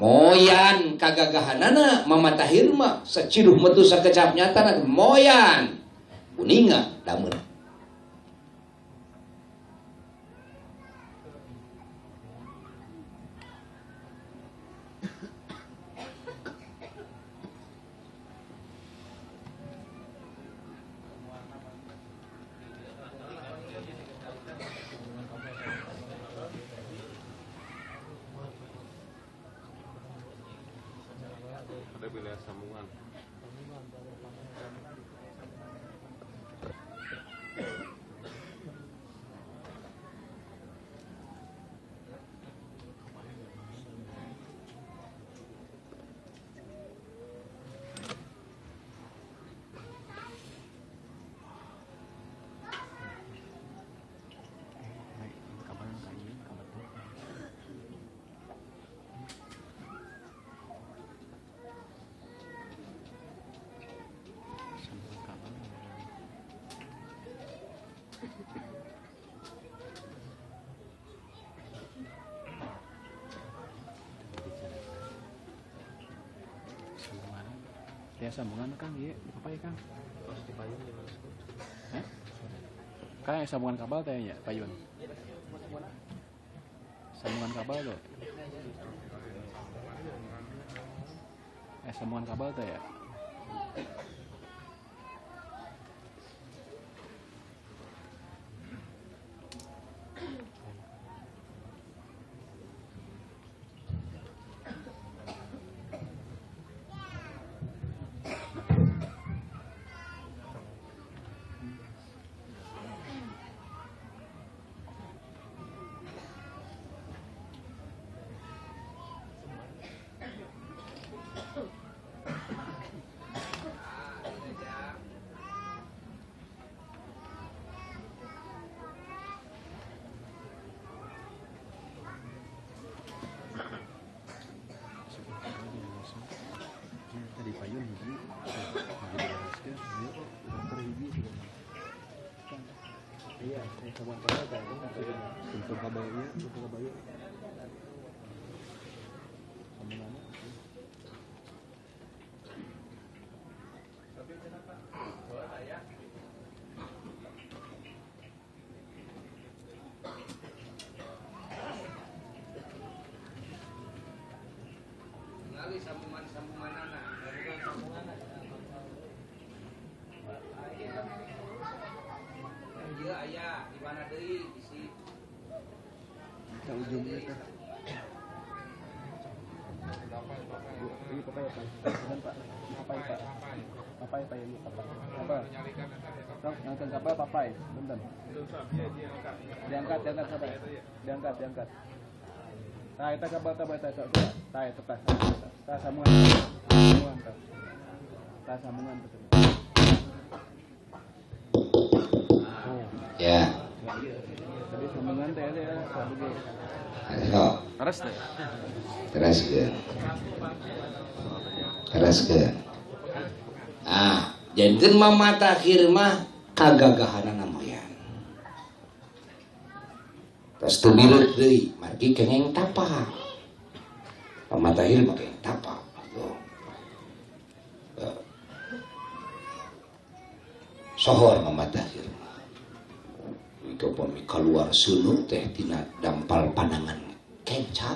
moyan kagagahanana Mama Tahir mah saciduh metu sakecap nyatana moyan. Kuninga dameun. Ya sambungan Kang, iya, papai Kang. Terus di payun di mana? Hah? Kang yang sambungan kabel teh ya, payun. Sambungan kabel tuh. Sambungan kabel teh ya. Iya, sambungan kabel teh. Untuk kabelnya, untuk kabelnya. Sambungannya. Ngali sambungan-sambunganana. Ieu aya di mana deui bisi. Ka ujungnya teh. Ini papai apa? Bukan Pak. Papai Pak. Papai Pak ini papai. Apa? Sok ngangkat kapal papai, bentar. Diangkat, diangkat sampai. Diangkat, diangkat. Nah, eta kapal tah eta sok. Tah eta tah. Tah sambungan. Sambungan tah. Tah sambungan tah. Oh. Ya. Tadi sambungan teh ya. Ayo. Terus teh. Terus ke. Terus ke. Ah, janten Mama Tahir mah kagagahanana moyan. Terus teu milut deui, margi kengeng tapa. Mama Tahir mah kengeng tapa. Tuh. Sohor Mama Tahir mah. Upami keluar sunu teh tina dampal panangan kecap.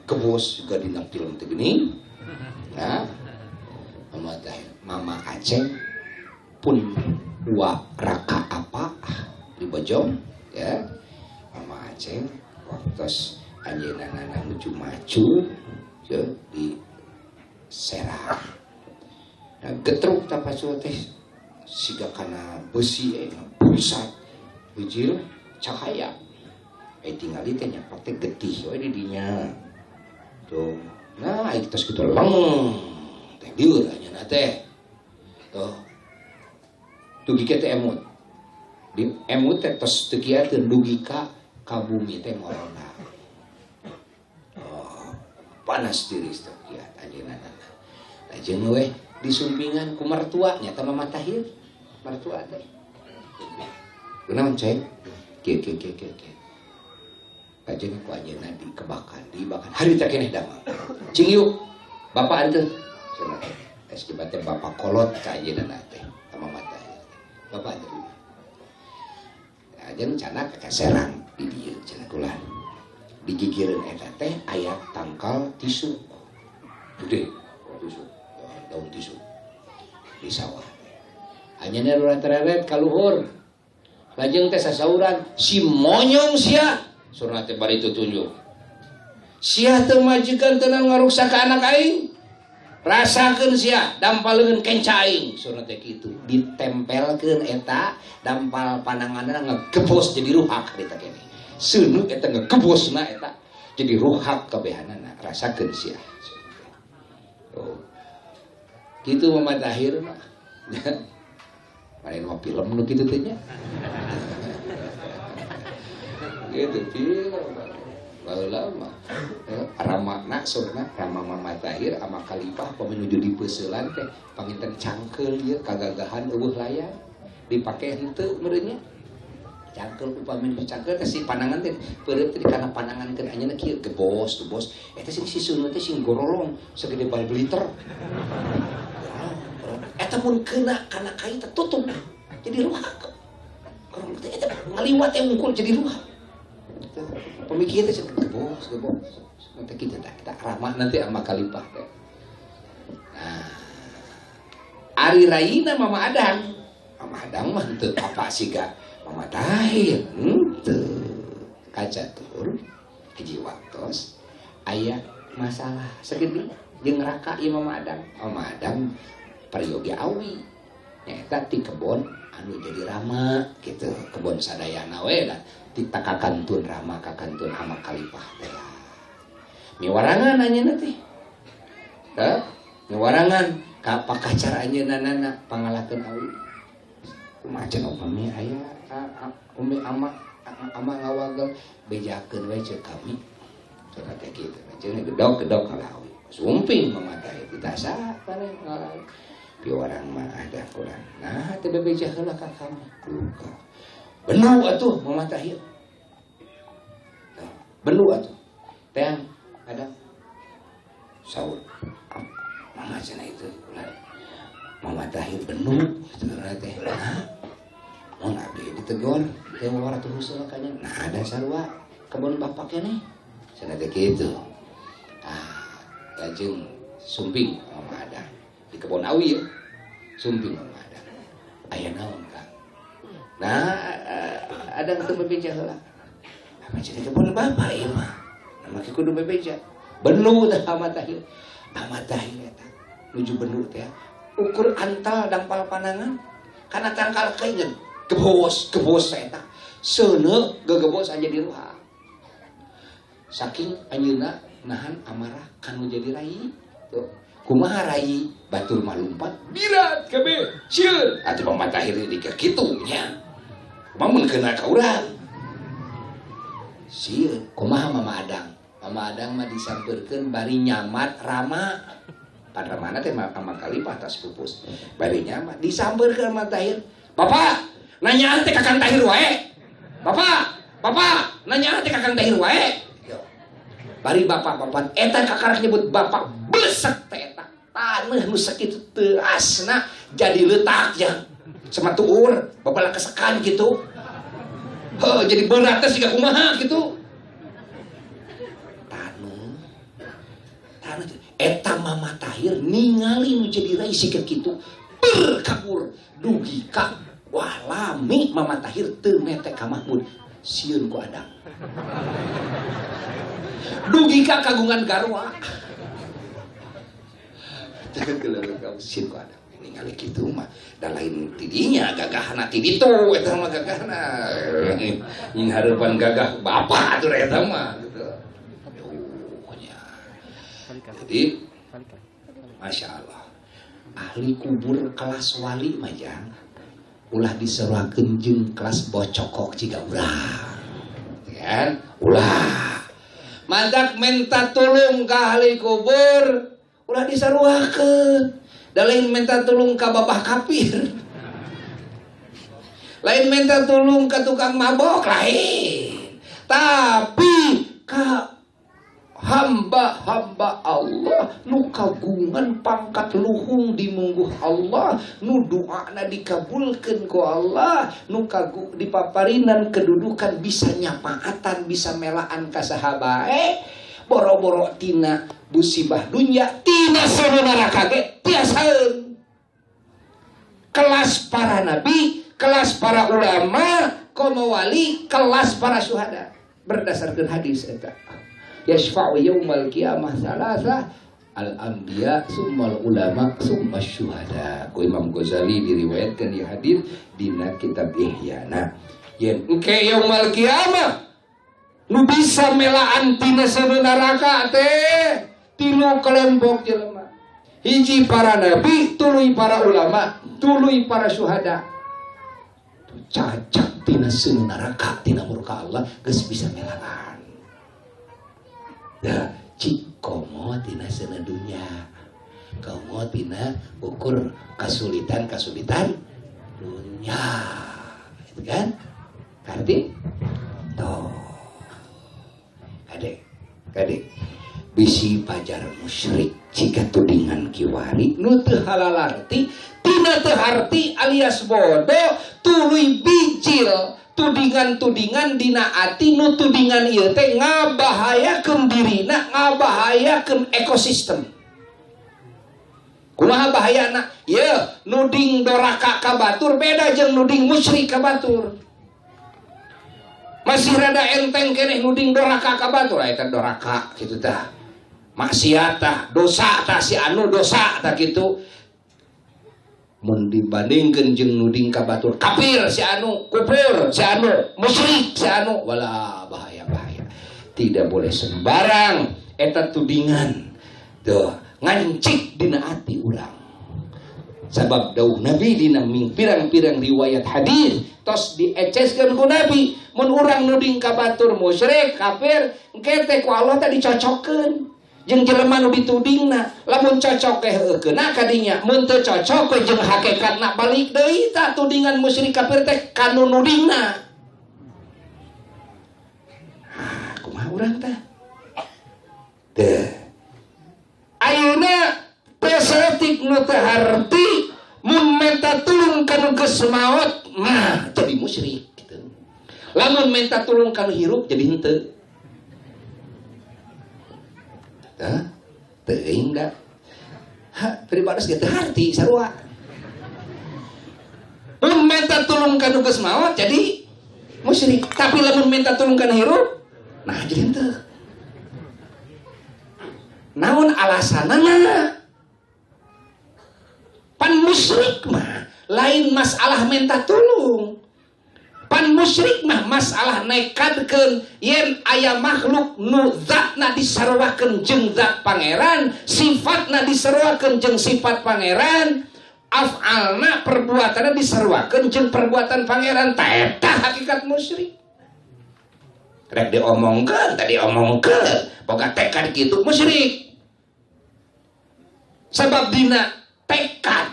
Kebos juga dina film teh geuning. Nah, Mama Tahir, Mama Aceh pun wa raka apa di Bojong ya. Mama Aceh waktos anjeunna nuju maju ya, di Serang. Nah, getruk tapacul teh siga kana besi pusat hijil cahaya tingali teh nyapak teh getih we di dinya tuh. Nah ieu tos kitu leng teh lieur anjeunna teh tuh dugi ka teh emut di emut teh tos teu kieu dugi ka ka bumi teh ngorona. Oh, panas tiris teh kieu anjeunna. Lajeng we disumpingan ku mertua nyata Mama Tahir mertua teh. Kunaon ceng? Kieu kieu kieu kieu kieu. Lajeng ku anjeunna dikebakan, dibakan. Harita keneh damang. Cing yuk, bapak anteun. Cenah teh. Es teh bapak kolot ka anjeunna teh ka Mama Tahir. Bapak anteun. Ajeun cenah ka Serang di dieu cenah kula. Digigireun eta teh aya tangkal tisu. Gede, tisu. Daun tisu. Di sawah teh. Anjeunna rurang-reret ka luhur. Lajeng teh sasauran si monyong sia surna teh bari tutunjuk. Sia teu majikan teu ngaruksak ka anak aing. Rasakeun sia dampal leungeun kenca aing surna teh kitu. Ditempelkeun eta dampal pananganna ngegebos jadi ruhak harita keneh. Seuneu eta ngegebosna eta jadi ruhak kabehanana rasakeun sia. Oh. Kitu Mama Tahir mah. Lain mah film nu kitu teh nya. Gitu film. Baheula mah ramana surna rama Mama Tahir ama Khalifah pami nuju dipeuseulan teh panginten cangkeul ieu kagagahan eueuh layar dipake henteu meureun nya. Cangkeul upami nuju cangkeul teh si panangan teh peureum teh kana panangankeun anjeunna kieu gebos gebos eta sing si sunna teh sing gorolong segede bal bliter. Eta mun kena kana kai tertutup jadi ruhak. Kalau teh eta ngaliwat teh unggul jadi ruhak. Pemikir teh gebos gebos. Nanti kita ramah nanti sama Khalifah teh. Nah, ari raina Mama Adang. Mama Adang mah henteu apa siga Mama Tahir henteu. Kacatur hiji waktos aya masalah segede jeung raka ieu Mama Adang. Mama Adang peryogi awi nyaeta ti kebon anu jadi rama gitu kebon sadayana we lah ti kakantun rama kakantun ama Khalifah teh miwarangan anjeunna teh heuh miwarangan ka pakacar anjeunna nana pangalakeun awi kumaha cenah upami aya umi ama ama ngawagel bejakeun we ceuk kami cenah teh kitu cenah gedog-gedog kalawi sumping Mama Tahir ditasa paling ngalawi piwarang mah ada kurang. Nah, teu bebeja heula ka kami. Duka. Benu atuh Mama Tahir. Benu atuh. Teang ada saur. Mama cenah itu ulah. Mama Tahir benu kitu teh. Nah, mun abdi ditegor teh war atuh heula ka nya. Nah, ada sarua kebon bapak keneh. Cenah teh kitu. Ah, lajeng sumping Mama ada. Di kebon awi ya, sumping Mama ada. Aya naon Kang? Nah, ada teu bebeja heula. Apa jadi kebon bapak ieu mah? Nah, make kudu bebeja. Benu teh Mama Tahir. Mama Tahir eta nuju benu teh ukur antal dampal panangan kana tangkal kaingeun gebos gebos eta. Seuneu gegebos aja di ruhak. Saking anjeunna nahan amarah kanu jadi rai. Tuh. Kumaha rai batur mah lumpat birat kabeh sieun atuh Mama Tahir di kitu nya. Kumaha mun kena ka urang? Sieun, kumaha Mama Adang? Mama Adang mah disampeurkeun bari nyamat Rama. Pan Ramana teh mama kalipah tas pupus. Bari nyamat disampeurkeun sama Tahir. Bapak, nanyaan teh ka Kang Tahir wae. Bapak, bapak, nanyaan teh ka Kang Tahir wae. Bari bapak-bapak eta kakarak nyebut bapak besek teh eta. Taneuh nu sakitu teuasna jadi leutak ya. Sama tuur, bapak kesekan gitu. Heuh, jadi berat teh siga kumaha gitu. Taneuh. Taneuh eta Mama Tahir ningali nu jadi rai siga kitu. Berkabur dugi ka wah lami Mama Tahir teu mete ka Mahmud. Sieun ku Adang. Dugi ka kagungan garwa. Sieun ku Adang. Ningali kitu mah da lain tidinya gagahna ti ditu eta mah gagahna. Nying hareupan gagah bapak atuh eta mah gitu. Tuh nya. Jadi Masya Allah. Ahli kubur kelas wali mah jang ulah diseruakeun jeung kelas bocokok jiga urang. Kan? Ulah. Mantak minta tulung ka ahli kubur ulah disaruakeun. Da lain minta tulung ka babah kafir. Lain minta tulung ka tukang mabok lain. Tapi ka hamba-hamba Allah nu kagungan pangkat luhung dimungguh Allah, nu doana dikabulkeun ku Allah, nu kagu dipaparinan kedudukan bisa nyapaatan, bisa melaan ka saha bae, boro-boro tina musibah dunya, tina seuneu neraka ge tiasaeun. Kelas para nabi, kelas para ulama, komo wali, kelas para syuhada berdasarkan hadis eta. Yashfa'u yaumal qiyamah salasah al-anbiya summal ulama summas syuhada. Ku Imam Ghazali diriwayatkan di hadis dina kitab Ihya. Nah, yen engke yaumal qiyamah nu bisa melaan tina seuneu neraka teh tilu kelompok jelema. Hiji para nabi, tuluy para ulama, tuluy para syuhada. Cacak tina seuneu neraka tina murka Allah geus bisa melaan. Ya, cik komo tina seuneu dunya. Komo tina ukur kasulitan-kasulitan dunya. Itu kan? Karti? Tuh. Kadek, kadek. Bisi pajar musyrik jika tudingan kiwari nu teu halalarti, tina teu harti alias bodoh, tuluy bijil. Tudingan-tudingan dina ati nu tudingan ieu teh ngabahayakeun dirina, ngabahayakeun ekosistem. Kumaha bahayana? Yeuh, nuding doraka ka batur beda jeung nuding musyrik ka batur. Masih rada enteng keneh nuding doraka ka batur, eta doraka kitu tah. Maksiat tah, dosa tah si anu dosa tah kitu. Mun dibandingkeun jeung nuding ka batur kafir si anu, kufur si anu, musyrik si anu, wala bahaya-bahaya. Tidak boleh sembarang eta tudingan. Tuh, ngancik dina ati urang. Sabab dawuh Nabi dina pirang-pirang riwayat hadis tos dieceskeun ku Nabi, mun urang nuding ka batur musyrik, kafir, engke teh ku Allah teh dicocokkeun jeung jelema nu ditudingna. Lamun cocok teh heueuh keuna kadinya, mun teu cocok we jeung hakikatna balik deui tah tudingan musyrik kafir teh ka nu nudingna. Ah, kumaha urang tah? Teu. Ayeuna teu saeutik nu teu harti mun menta tulung ka nu geus maot mah jadi musyrik kitu. Lamun menta tulung ka nu hirup jadi henteu. Hah? Teuing da. Ha, pribados ge teu harti sarua. Mun menta tulung ka nu geus maot jadi musyrik, tapi lamun menta tulung ka nu hirup nah jadi henteu. Naon alasanana? Pan musyrik mah lain masalah minta tulung. Pan musyrik mah masalah nekadkeun yen aya makhluk nu zatna disaruakeun jeung zat pangeran, sifatna disaruakeun jeung sifat pangeran, Af'alna perbuatanna disaruakeun jeung perbuatan pangeran. Tah eta hakikat musyrik. Rek diomongkeun tadi omongkeun, boga tekad kitu musyrik. Sebab dina tekad,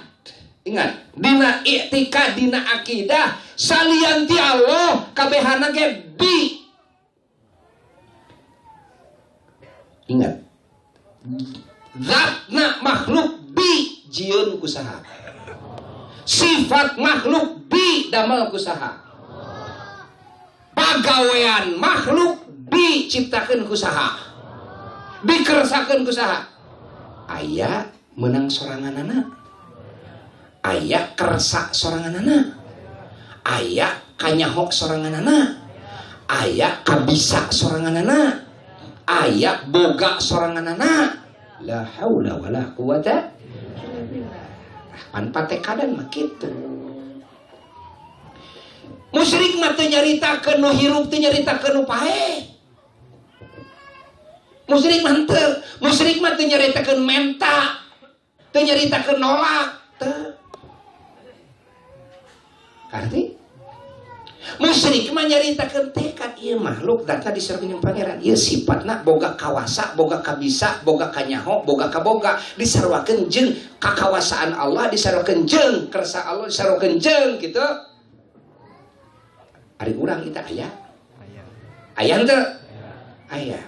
ingat, dina i'tikad, dina akidah salian ti Allah kabehana ge di. Ingat, zatna makhluk di jieun ku saha, sifat makhluk di damel ku saha, pagawean makhluk diciptakeun ku saha, dikersakeun ku saha. Aya menang soranganana, aya kersa soranganana, aya kanyahok soranganana, aya kabisa soranganana, aya boga soranganana. La haula wala quwata illa billah. Pan patekadan mah kitu. Musyrik mah teu nyaritakeun nu hirup, teu nyaritakeun nu paeh. Musyrik mah henteu, musyrik mah teu nyaritakeun menta, teu nyaritakeun nolak, teu. Karti? Musyrik mah nyaritakeun tekad ieu makhluk data disarukeun jeung pangeran. Ieu sifatna boga kawasa, boga kabisa, boga kanyaho, boga kaboga, disaruakeun jeung kakawasaan Allah, disaruakeun jeung kersa Allah, disaruakeun jeung kitu. Ari urang kita aya? Aya henteu? Aya.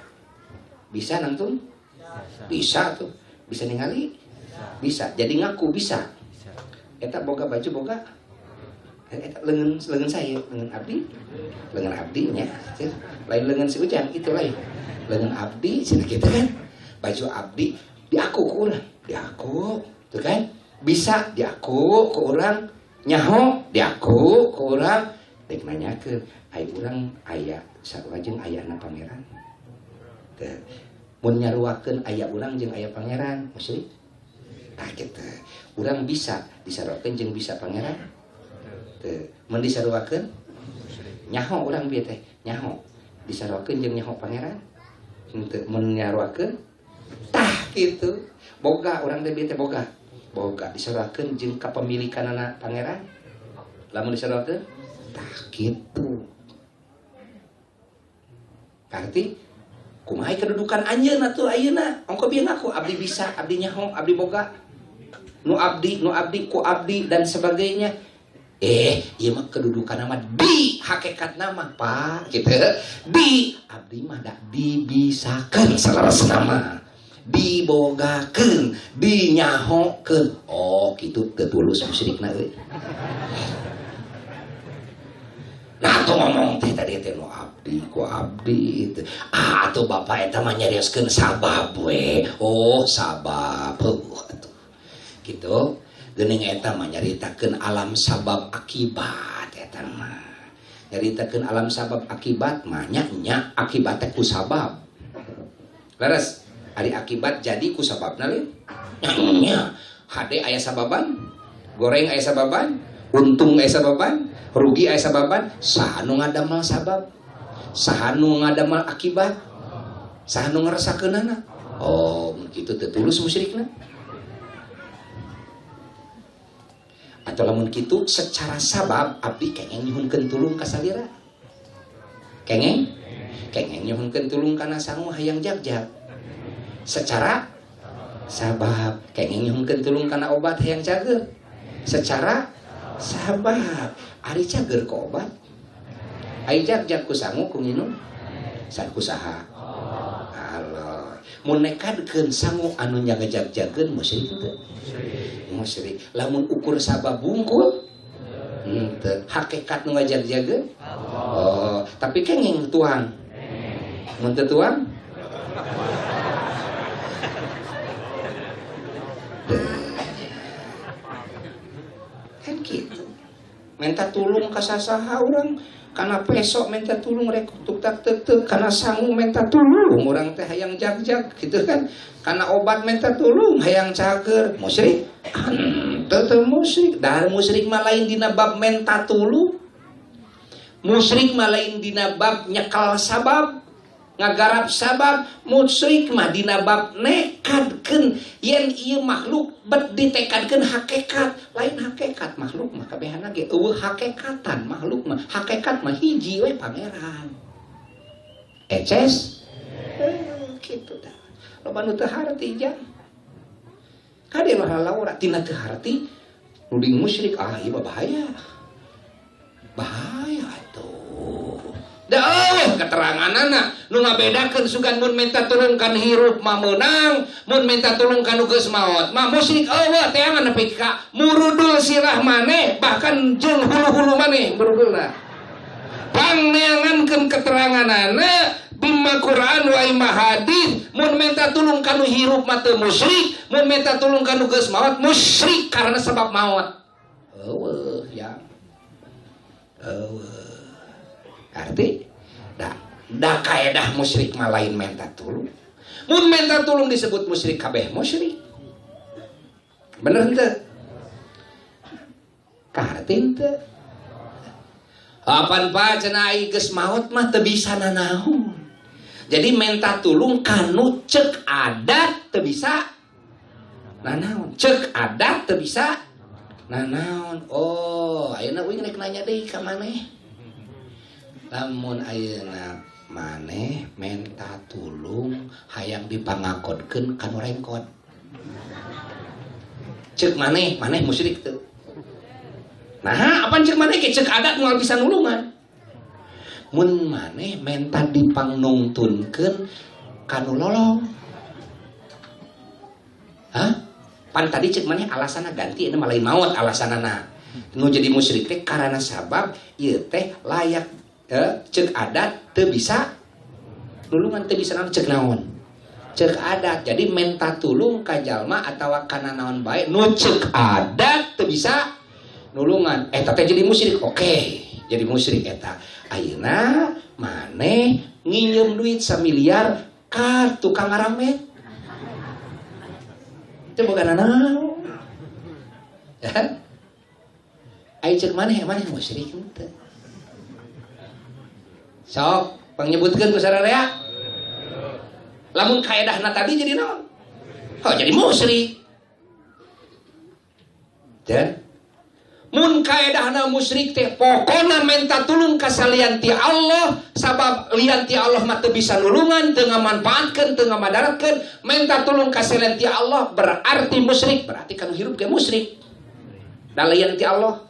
Bisa nangtung? Bisa tuh. Bisa ningali? Bisa. Jadi ngaku bisa. Eta boga baju boga eta leungeun saya, leungeun abdi, leungeun abdi nya, lain leungeun si Ujang itu lain. Leungeun abdi cenah kitu kan. Baju abdi diaku ku urang, diaku, tuh kan? Bisa diaku ku urang, nyaho diaku ku urang, rek nanyakeun, ai urang aya sarua jeung ayana pangeran. Teu mun nyaruakeun aya urang jeung aya pangeran, musyrik. Tah kitu. Urang bisa disaruakeun jeung bisa pangeran. Mun disaruakeun nyaho urang bieu teh, nyaho. Disaruakeun jeung nyaho pangeran. Henteu mun nyaruakeun tah kitu. Boga urang teh bieu teh boga. Boga disaruakeun jeung kapemilikanana pangeran. Lamun disaruakeun tah kitu. Karti kumaha kedudukan anjeun atuh ayeuna? Ongko bieu ngaku abdi bisa, abdi nyaho, abdi boga. Nu abdi, ku abdi dan sebagainya. Ieu mah kedudukan nama di hakikat nama Pak gitu. Di abdi mah da dibisakeun saleresna mah. Dibogakeun, dinyahokeun. Oh, kitu teu tulus musyrikna euy. Nah, tuh ngomong teh tadi teh nu abdi ku abdi teh. Ah, atuh bapak eta mah nyarioskeun sabab we. Oh, sabab heuh atuh. Gitu. Geuning eta mah nyaritakeun alam sabab akibat eta mah. Nyaritakeun alam sabab akibat mah nya nya akibat teh ku sabab. Leres, ari akibat jadi ku sababna lain. Nya hade aya sababan, goreng aya sababan, untung aya sababan, rugi aya sababan, saha nu ngadamel sabab? Saha nu ngadamel akibat? Saha nu ngerasakeunana? Oh, mun kitu teu tulus musyrikna. Atau lamun kitu secara sabab abdi kengeng nyuhunkeun tulung ka salira. Kengeng? Kengeng nyuhunkeun tulung kana sangu hayang jagjag. Secara sabab kengeng nyuhunkeun tulung kana obat hayang cager. Secara sabab ari cager ku obat. Ari jagjag ku sangu ku nginum san ku saha? Allah. Mun nekadkeun sangu anu ngajag-jagkeun musyrik teu? Musyrik. Lamun ukur sabab bungkul henteu, hakikat nu ngajag-jagkeun oh, tapi kenging tuang. Mun teu tuang kan kitu. Minta tulung ka sasaha urang, kana pesok minta tulung rek tuk tak tek tek, kana sangu minta tulung urang teh hayang jag-jag gitu kan, kana obat minta tulung hayang cager. Musyrik henteu teu musyrik. Dahar musyrik mah lain dina bab minta tulung, musyrik mah lain dina bab nyekal sabab. Ngagarap sabab musyrik mah dina bab nekadkeun yen ieu makhluk bet ditekadkeun hakikat, lain hakikat makhluk mah kabehana ge eueuh hakikatan makhluk mah, hakikat mah hiji we pangeran. Eces kitu tah. Loba nu teu harti jang. Kade mah laura tina teu harti nuding musyrik, ah ieu mah bahaya. Bahaya atuh. Da eueuh keteranganana nu ngabedakeun sugan mun minta tulung kan hirup mah meunang, mun minta tulung ka nu geus maot mah musyrik eueuh teangan nepi ka murudul sirah maneh bahkan jeung hulu-hulu maneh murudulna. Pangneangankeun keteranganana bima Quran wa imma hadis mun minta tulung ka nu hirup mah teu musyrik, mun minta tulung ka nu geus maot musyrik karena sebab maot. Eueuh ya. Eueuh. Arti da kaedah musyrik mah lain minta tulung. Mun minta tulung disebut musyrik kabeh musyrik. Bener henteu? Kaharti henteu? Apan pa cenah ai geus maot mah teu bisa nanaon. Jadi minta tulung kanu cek adat teu bisa nanaon. Cek adat teu bisa nanaon. Oh, ayeuna uing rek nanya deui ka maneh. Lamun ayeuna maneh menta tulung hayang dipangakodkeun ka nu rengkod. Cek maneh, maneh musyrik teu. Nah, apan cek maneh ke cek adat moal bisa nulungan. Mun maneh menta dipangnungtunkeun ka nu lolong. Hah? Pan tadi cek maneh alasanna ganti ini mah lain maot alasanana. Nu jadi musyrik teh karena sabab ieu teh layak cek adat teu bisa nulungan, teu bisa naon cek naon cek adat. Jadi menta tulung ka jalma atawa kana naon bae nu cek adat teu bisa nulungan eta teh jadi musyrik. Oke, jadi musyrik eta. Ayeuna maneh nginjem duit 1 miliar ka tukang ngaramet teu boga nanaon. Ai cek maneh, maneh musyrik henteu? Sok pangnyebutkeun ku sararea. Lamun kaedahna tadi jadi naon? Oh, jadi musyrik. Dan mun kaedahna musyrik teh pokona menta tulung ka salian ti Allah, sabab lian ti Allah mah teu bisa nulungan, teu ngamanfaatkeun, teu ngamadaratkeun, menta tulung ka salian ti Allah berarti musyrik, berarti kanu hirup ge musyrik. Da lian ti Allah.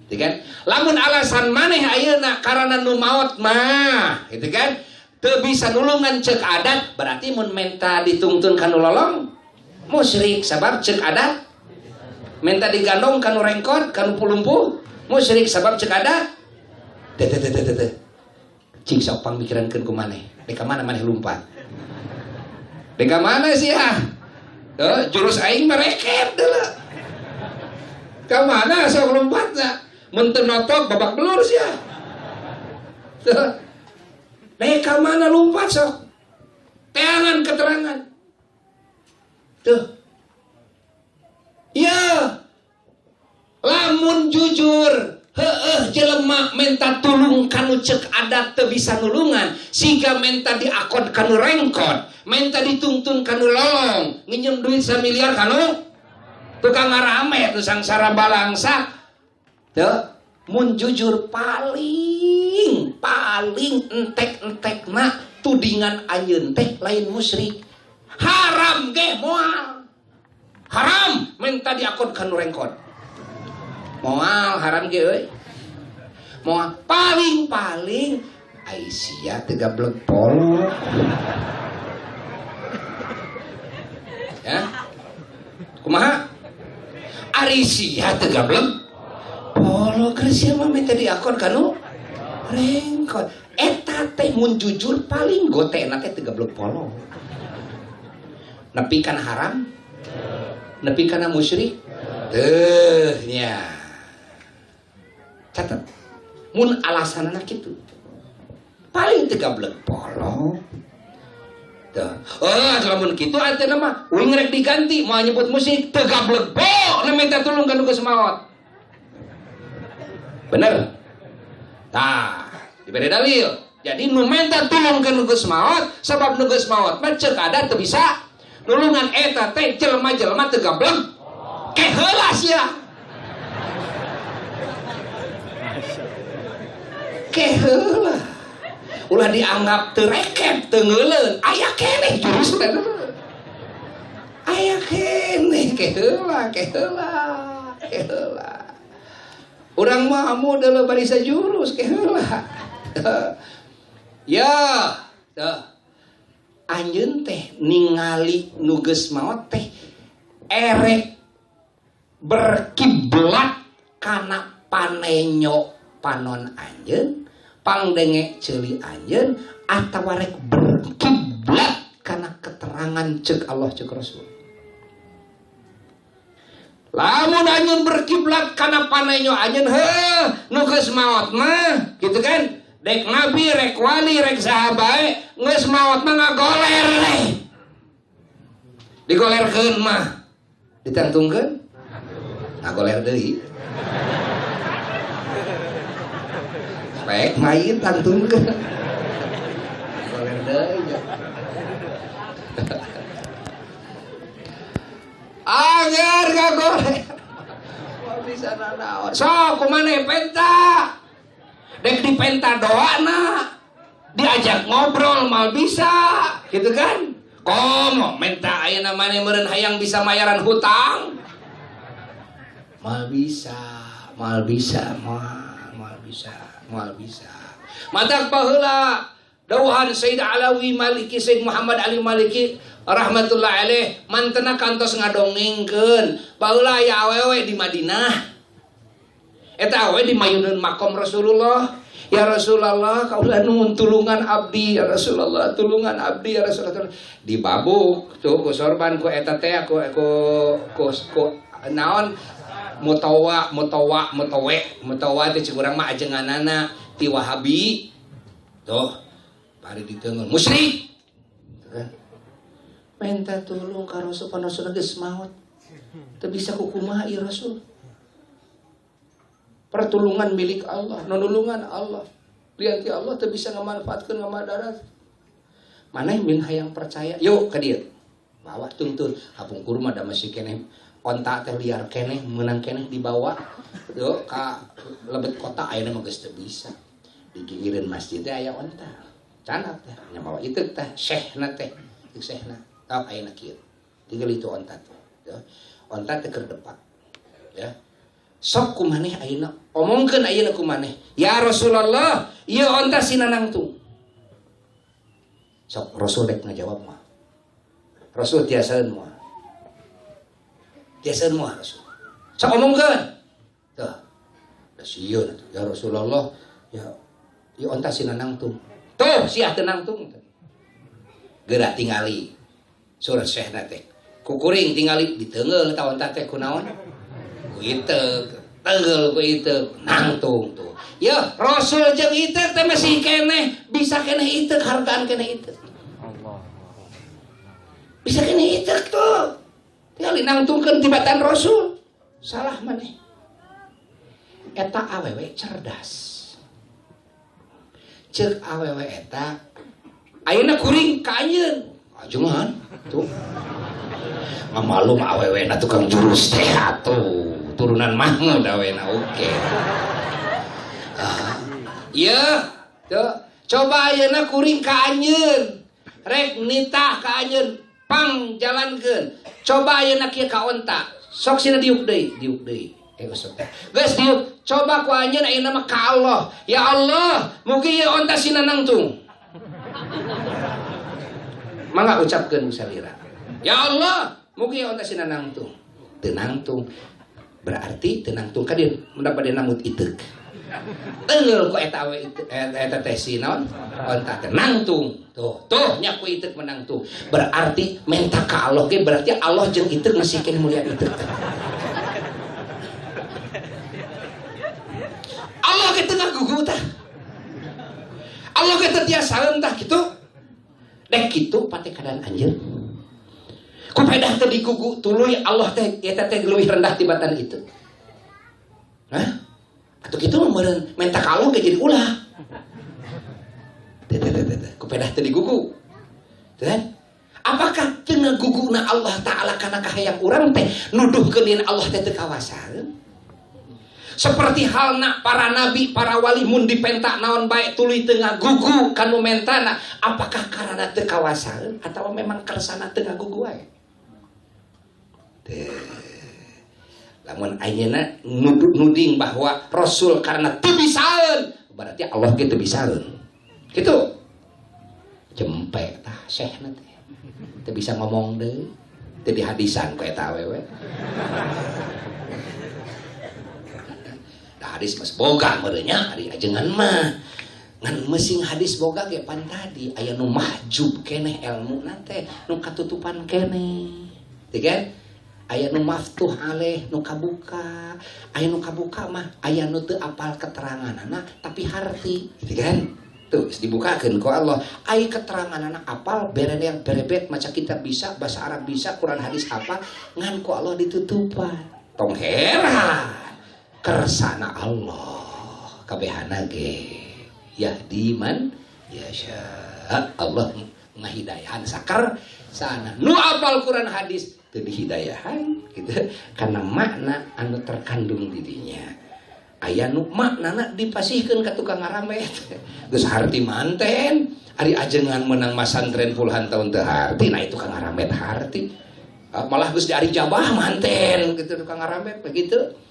Gitu kan? Lamun alasan maneh ayeuna karena nu maot mah, gitu kan? Teu bisa nulungan cek adat, berarti mun menta ditungtun kanu lolong musyrik sabab cek adat. Menta digandong kanu rengkot, kanu pulumpuh musyrik sabab cek adat. Teu teu teu teu. Cing sok pangmikirankeun ku maneh. Dek ka mana maneh lumpat? Dek ka mana sia? Tuh, jurus aing mah rekep deuleu. Ka mana sok lompatna? Mun teu notok babak belur sia. Tuh. Dek ka mana lompat sok? Teangan keterangan. Tuh. Ya. Lamun jujur, heueuh jelema menta tulung kanu cek adat teu bisa nulungan, siga menta diakod kanu rengkot, menta ditungtun kanu lolong, nginjem duit 1 miliar kanu tukang ngaramet nu sangsara balangsa. Tuh, mun jujur paling entek-entekna tudingan anjeun teh lain musyrik. Haram ge moal. Haram menta diakod kanu rengkot. Moal haram ge euy. Moal paling-paling ai sia teu gablek polo. Ya. Kumaha? Ari sia teu gablek polo keur sia mah minta diakon kanu rengkot. Eta teh mun jujur paling gotena teh teu gablek polo. Nepi kana haram? Nepi kana musyrik? Teuh nya. Catat. Mun alasanana kitu. Paling teu gablek polo. Tuh. Oh, lamun kitu artina mah uing rek diganti moal nyebut musyrik teu gablek po na minta tulung ka nu geus maot. Bener? Tah, diberi dalil. Jadi nu menta tulung ke nu geus maot, sebab nu geus maot mah ceuk adat teu bisa nulungan eta teh jelema-jelema teu gablek. Ke heula sia. Ke heula. Ulah dianggap teu rekep, teu ngeuleun. Aya keneh jurus teh. Aya keneh ke heula, ke heula, ke heula. Urang mah amu deuleu barisa jurus ke heula. Ya, tuh. Anjeun teh ningali nu geus maot teh erek berkiblat kana panenyo panon anjeun, pangdenge ceuli anjeun atawa rek berkiblat kana keterangan ceuk Allah ceuk Rasul. Lamun anjeun berkiblat kana panenyo anjeun heuh nu geus maot mah gitu kan? Dek nabi, rek wali, rek sahabat, geus maot mah ngagoler deh. Digolerkeun mah. Ditantungkeun? Ngagoler deui. Baik main tantungkeun. Goler deui. Agar ngagoler. Moal bisa nanaon. Sok kumaha penta? Dek dipenta doana, diajak ngobrol mal bisa, gitu kan? Komo menta ayeuna maneh meureun hayang bisa mayaran hutang, mal bisa, mal bisa, mal bisa, mal bisa. Matak baheula dawuhan Sayyid Alawi Maliki, Sayyid Muhammad Ali Maliki rahmatullah alaih, mantena kantos ngadongengkeun baheula aya awewe di Madinah. Eta awe di mayuneun makom Rasulullah. Ya Rasulullah, kaulah nuhun tulungan abdi ya Rasulullah, tulungan abdi ya Rasulullah. Dibabuk tuh ku sorban ku eta teh ku ku ku naon mutawa mutawa mutawe mutawa teh cik urang mah ajenganana ti Wahabi. Tuh bari diteungeun musyrik. Minta tulung ka Rasul pan Rasul geus maot. Teu bisa kukumaha ieu Rasul. Pertulungan milik Allah, nonulungan Allah. Lianti Allah teu bisa ngamanfaatkeun ngamadarat. Maneh min hayang percaya, yuk ka dieu. Bawa tungtun, kapungkur mah da masih keneh onta teh liar keneh, meunang keneh dibawa yuk ka lebet kota ayeuna mah geus teu bisa. Di ginggireun masjid teh aya onta. Canak teh, nya mawa iteuk teh, syekhna teh, ceuk syekhna. Tah ayeuna kieu. Tinggal itu onta teh. Onta teh keur depak. Ya. Sok kumaneh ayeuna omongkeun ayeuna kumaneh ya Rasulullah ieu onta sinanangtung. Sok Rasul rek ngajawab mah. Rasul tiasaeun moal. Tiasaeun moal Rasul. Sok omongkeun. Tuh. Da sieun atuh ya Rasulullah ya ieu onta sinanangtung. Tuh sia teu nangtung. Geura tingali surat syekhna teh. Kukuring tingali diteungeul eta onta teh kunaon? Ku iteuk, teunggeul ku iteuk, nangtung tuh. Ya, Rasul jeung iteuk teh masih keneh, bisa keneh iteuk, hargaan keneh iteuk. Allah. Bisa keneh iteuk tuh. Tinggal nangtungkeun tibatan Rasul. Salah maneh. Eta awewe cerdas. Ceuk awewe eta ayeuna kuring ka anjeun. Ajengan tuh. Ngamalum awewena tukang jurus teh atuh. Turunan Mahmud awena oke. Ya, tuh. Coba ayeuna kuring ka anjeun. Rek nitah ka anjeun, pang jalankeun. Coba ayeuna kieu ka onta. Sok sina diuk deui, diuk deui. Sok teh. Geus diuk, coba ku anjeun ayeuna mah ka Allah. Ya Allah, mugi ieu onta sina nangtung. Mangga ucapkeun salira. Ya Allah, mugi ieu onta sina nangtung. Teu nangtung. Berarti tenangtung ka dieu mendapat dia namut iteuk. Teunggeul ku eta awe eta teh si naon? Onta teh nangtung. Tuh, tuh nya ku iteuk menangtung. Berarti menta ka Allah ge berarti Allah jeung iteuk masih keneh mulia iteuk. Allah ge teu ngagugu tah. Allah ge teu tiasaeun tah kitu. Dek kitu pate keadaan anjeun. Ku pedah teh digugu tuluy Allah teh eta teh leuwih rendah tibatan itu. Hah? Atuh kitu mah meureun menta ka Allah ge jadi ulah. Kepedah teu digugu. Kan? Apakah teu ngaguguna Allah Ta'ala kana kahayang urang teh nuduhkeun yen Allah teh teu kawasaeun? Seperti halna para nabi, para wali mun dipenta naon bae tuluy teu ngagugu kanu mentana, apakah karana teu kawasaeun atawa memang kersana teu ngagugu wae? Teu. Lamun ayeuna nuding bahwa Rasul karena teu bisaeun, berarti Allah ge teu bisaeun. Kitu. Jempe tah syekhna teh. Teu bisa ngomong deui, teu dihadisan ku eta awewe. Hadis mas boga merenya hari ajengan mah ngan mesing hadis boga ge pan tadi aya nu mahjub keneh elmu nate nu katutupan keneh teu kan aya nu maftuh aleh nu kabuka aya nu kabuka mah aya nu teu apal keteranganana tapi harti gitu kan tuh dibukakeun ku Allah aya keteranganana apal bereneang berebet maca kitab bisa bahasa Arab bisa Quran hadis apa ngan ku Allah ditutupan tong heran kersana Allah kabehana ge yahdi man yasha Allah ngahidayahan sakar sana nu apal Quran hadis teu dihidayahan gitu karena makna anu terkandung di dinya aya nu maknana dipasihkeun ka tukang ngaramet geus harti manten ari ajengan menang masantren puluhan tahun teu harti nah itu tukang ngaramet harti malah geus diari jabah manten gitu tukang ngaramet begitu.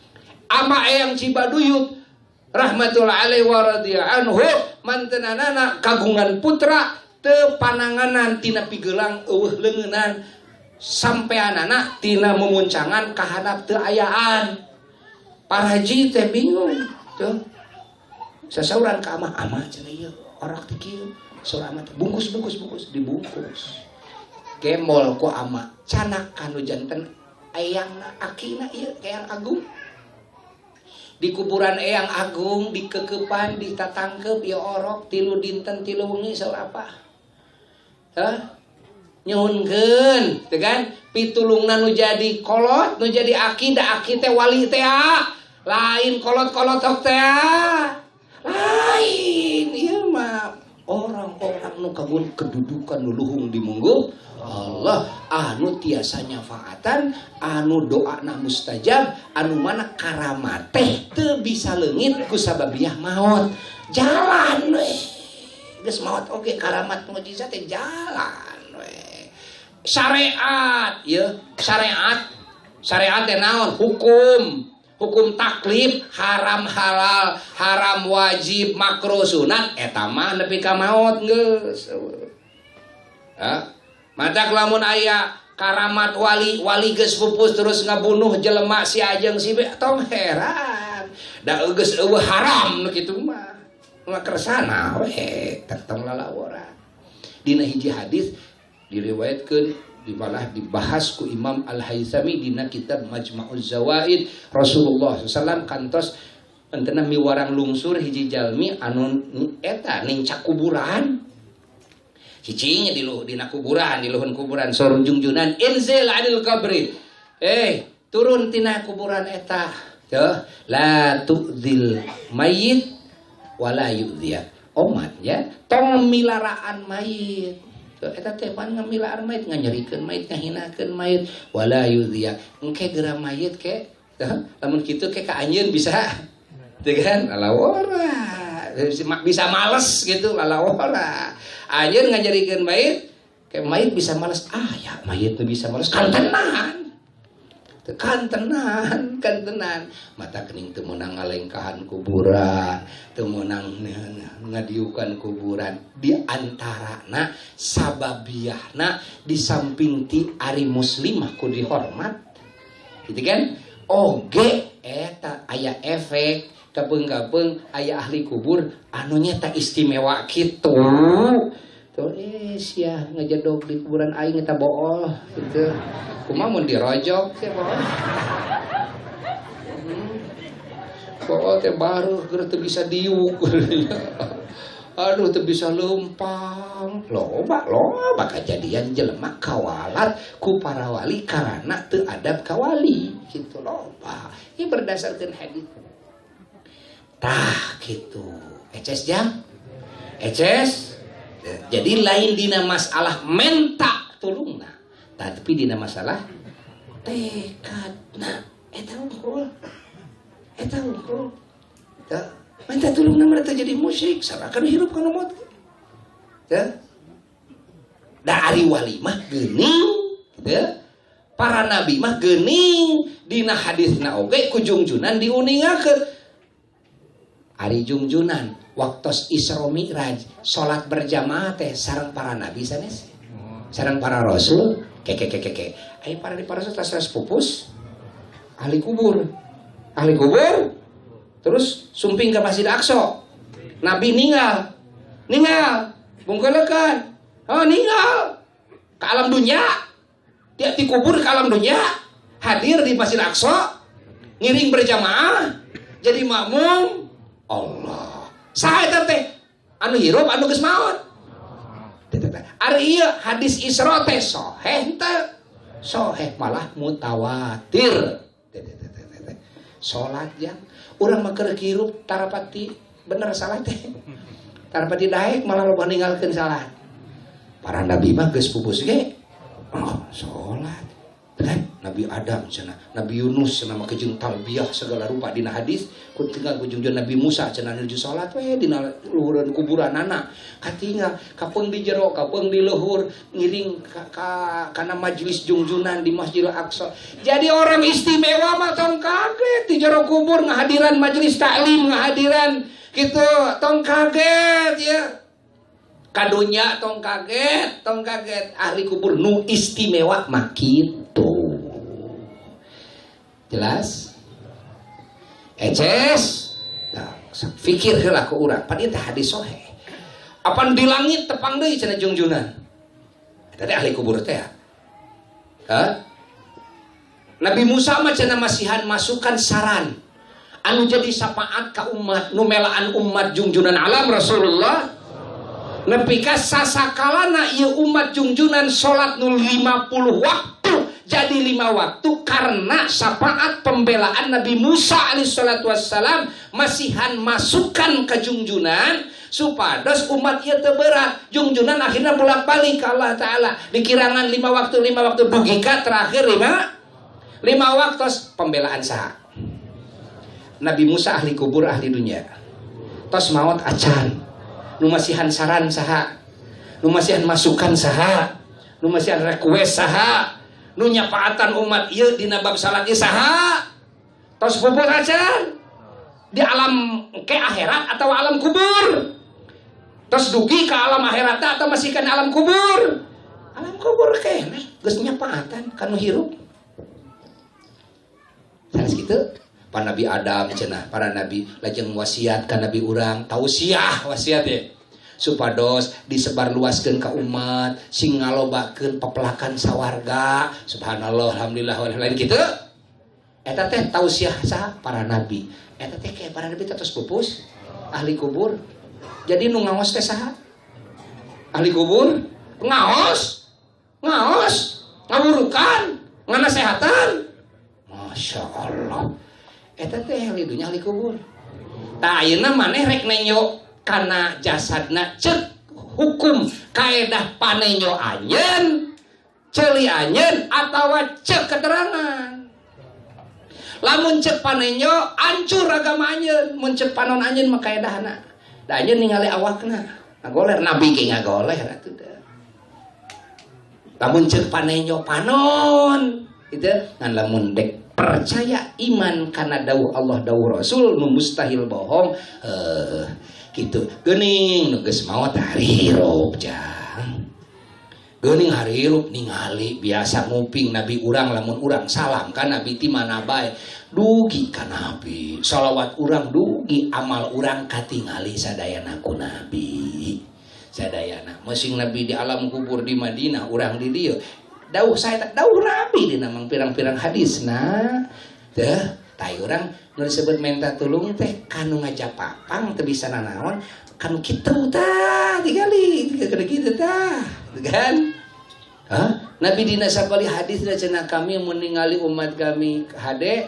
Ama eyang Cibaduyut rahmatullah alaihi wa radhiya anhu mantenanana kagungan putra teu pananganan tina pigelang eueuh leungeunnan sampeanana tina memuncangan kahanap teu ayaan. Paraji teh bingung tuh. Sasauran ka amah amah cenah ieu orak teh kieu saur amah teh bungkus bungkus bungkus dibungkus. Gemol ku amah canak kanu janten eyangna akina ieu Eyang Agung. Di kuburan Eyang Agung dikekepan ditatangkep ya orok tilu dinten tilu wengi saur apa hah nyuhunkeun teu kan pitulungna nu jadi kolot nu jadi aki da aki teh wali teh lain kolot-kolot ok teh lain ieu mah orang-orang nu kagun kedudukan nu luhung di mungguh Allah anu tiasa nyafaatan anu doana mustajab anu mana karamat teh teu bisa leungit ku sababiah maot jalan we geus maot oge karamat mukjizat teh jalan we syariat ye syariat syariat teh naon hukum hukum taklif haram halal haram wajib makruh sunat eta mah nepi ka maot geus ha matak lamun aya karamat wali wali geus pupus terus ngabunuh jelema si ajeng si be tong heran da geus eueuh haram nu kitu mah mah kersana we tong lalawora dina hiji hadis diriwayatkeun dimalah dibahas ku Imam Al-Haythami dina kitab Majma'uz Zawaid Rasulullah SAW kantos entena miwarang lungsur hiji jalmi anu eta nincak kuburan cicingnya di dina kuburan di luhun kuburan sorunjungjunan inzil anil qabri turun tina kuburan eta tuh la tu'dzil mayyit wala yu'dhiya omat ya tong milaraan mayit eta teh pan ngamilaan mayit nganyerikeun mayit ngahinakeun mayit wala yudhiya engke geura mayit ke lamun kitu ke ka anjeun bisa teu kan lalawora bisa males gitu lalawora anjeun nganyerikeun mayit ke mayit bisa males ah ya mayit teu bisa males kan tenan kan tenan kan tenan mata kening teu meunang ngalengkahan kuburan teu meunang ngadiukan kuburan di antarana sababiahna di samping ti ari muslimah ku dihormat gitu kan oge eta aya efek kabeung-kabeung aya ahli kubur anu nyata istimewa kitu tuh sia ngejedog di kuburan aing eta bool gitu kumaha mun dirojok sia bool bool teh baru keur teu bisa diuk aduh teu bisa leumpang loba loba kajadian jelema kawalat ku para wali karana teu adab ka wali kitu loba ieu berdasarkeun hadis tah kitu eces jam eces Jadi lain dina masalah menta tulungna, tapi dina masalah tekadna. Eta unggul. Eta unggul. Tah, menta tulungna mah jadi musyrik, salah kan hirup kana maot. Tah. Da ari wali mah geuning, teu. Para nabi mah geuning dina hadisna oge ku jungjunan diuningakeun. Ari jungjunan waktos Isra Mi'raj salat berjamaah teh sareng para nabi sanes, sareng para rasul keke keke keke. Ari para rasul tas pupus ahli kubur terus sumping ke Masjid Aqsa. Nabi ninggal bungkeulekan, oh ninggal ke alam dunia, dia dikubur ke alam dunia, hadir di Masjid Aqsa, ngiring berjamaah jadi makmum. Allah. Saha eta teh? Anu hirup anu geus maot. Ari ieu hadis Isra teh sahih teu? Sahih malah mutawatir. Salat jang urang mah keur hirup tarapati bener salah teh. Tarapati daek malah loba ninggalkeun salat. Para nabi mah geus pupus ge. Oh, salat. Kan Nabi Adam cenah, Nabi Yunus cenah make jeung talbiyah segala rupa dina hadis, ku tinggal ku jeung Nabi Musa cenah nuju salat we dina luhureun kuburanana. Katinggal kapeung di jero, kapeung di luhur, ngiring ka kana majelis jungjunan di Masjidil Aqsa. Jadi orang istimewa mah tong kaget di jero kubur ngahadiran majelis taklim, ngahadiran gitu, tong kaget ya. Kadunya tong kaget ahli kubur nu istimewa mah kitu. Jelas? Eces? Nah, fikir heula ku urang, pan ieu teh hadis sahih. Apan di langit tepang deui cenah jungjunan. Eta teh ahli kubur teh. Hah? Nabi Musa mah cenah masihan masukan saran anu jadi syafaat ka umat, nu melaan umat jungjunan alam Rasulullah. Nepi ka sasakalana ieu umat jungjunan salat nu 50 waktu jadi 5 waktu karena syafaat pembelaan Nabi Musa alaihissalatu wassalam masihan masukan ke jungjunan supados umat ieu teu berat. Jungjunan akhirnya bolak-balik ke Allah Ta'ala dikirangan 5 waktu 5 waktu dugi ka terakhir 5 waktu pembelaan saha? Nabi Musa ahli kubur ahli dunia tos maot acan nu masihan saran saha, nu masihan masukan saha, nu masihan request saha, nu nyapaatan umat ieu dina bab salat ieu saha, tos pupus acan di alam ke akhirat atau alam kubur, tos dugi ke alam akhirat atau masih kan alam kubur keneh geus nyapaatan kanu hirup. Sanes kitu. Para Nabi Adam cenah, para nabi lajeng wasiat ka nabi urang, tausiah wasiat ye. Supados disebarluaskeun ka umat, sing ngalobakeun pepelakan sawarga. Subhanallah, alhamdulillah, walhamdulillah kitu. Eta teh tausiah saha? Para nabi. Eta teh kayak para nabi teh tos pupus, ahli kubur. Jadi nu ngaos teh saha? Ahli kubur? Ngaos. Ngaos, ngawurukan, nganasehatan. Masya Allah. Eta teh ahli dunya ahli kubur. Tah ayeuna maneh rek nenyo kana jasadna cek hukum kaedah panenyo anjeun, ceuli anjeun atawa cek keterangan. Lamun cek panenyo ancur agama anjeun, mun cek panon anjeun mah kaedahna. Da anjeun ningali awakna, ngagoler nabi ge ngagoler atuh da. Lamun cek panenyo panon, gitu ngan lamun dek percaya iman karena dawuh Allah dawuh Rasul nu mustahil bohong gitu geuning nu geus maot hari hirup jang geuning hari hirup ningali biasa nguping nabi urang lamun urang salam ka nabi ti mana bae dugi ka nabi salawat urang dugi amal urang katingali sadayana ku nabi sadayana masing nabi di alam kubur di Madinah urang di dieu dawuh saya dawuh nabi dina mang pirang-pirang hadisna teh tai urang nu disebut menta tulung teh kanu ngajapapang teu bisa nanaon kanu kitu tah tingali kada kitu tah kan. Hah? Nabi dina sabali hadis dina cenah kami meningali umat kami hade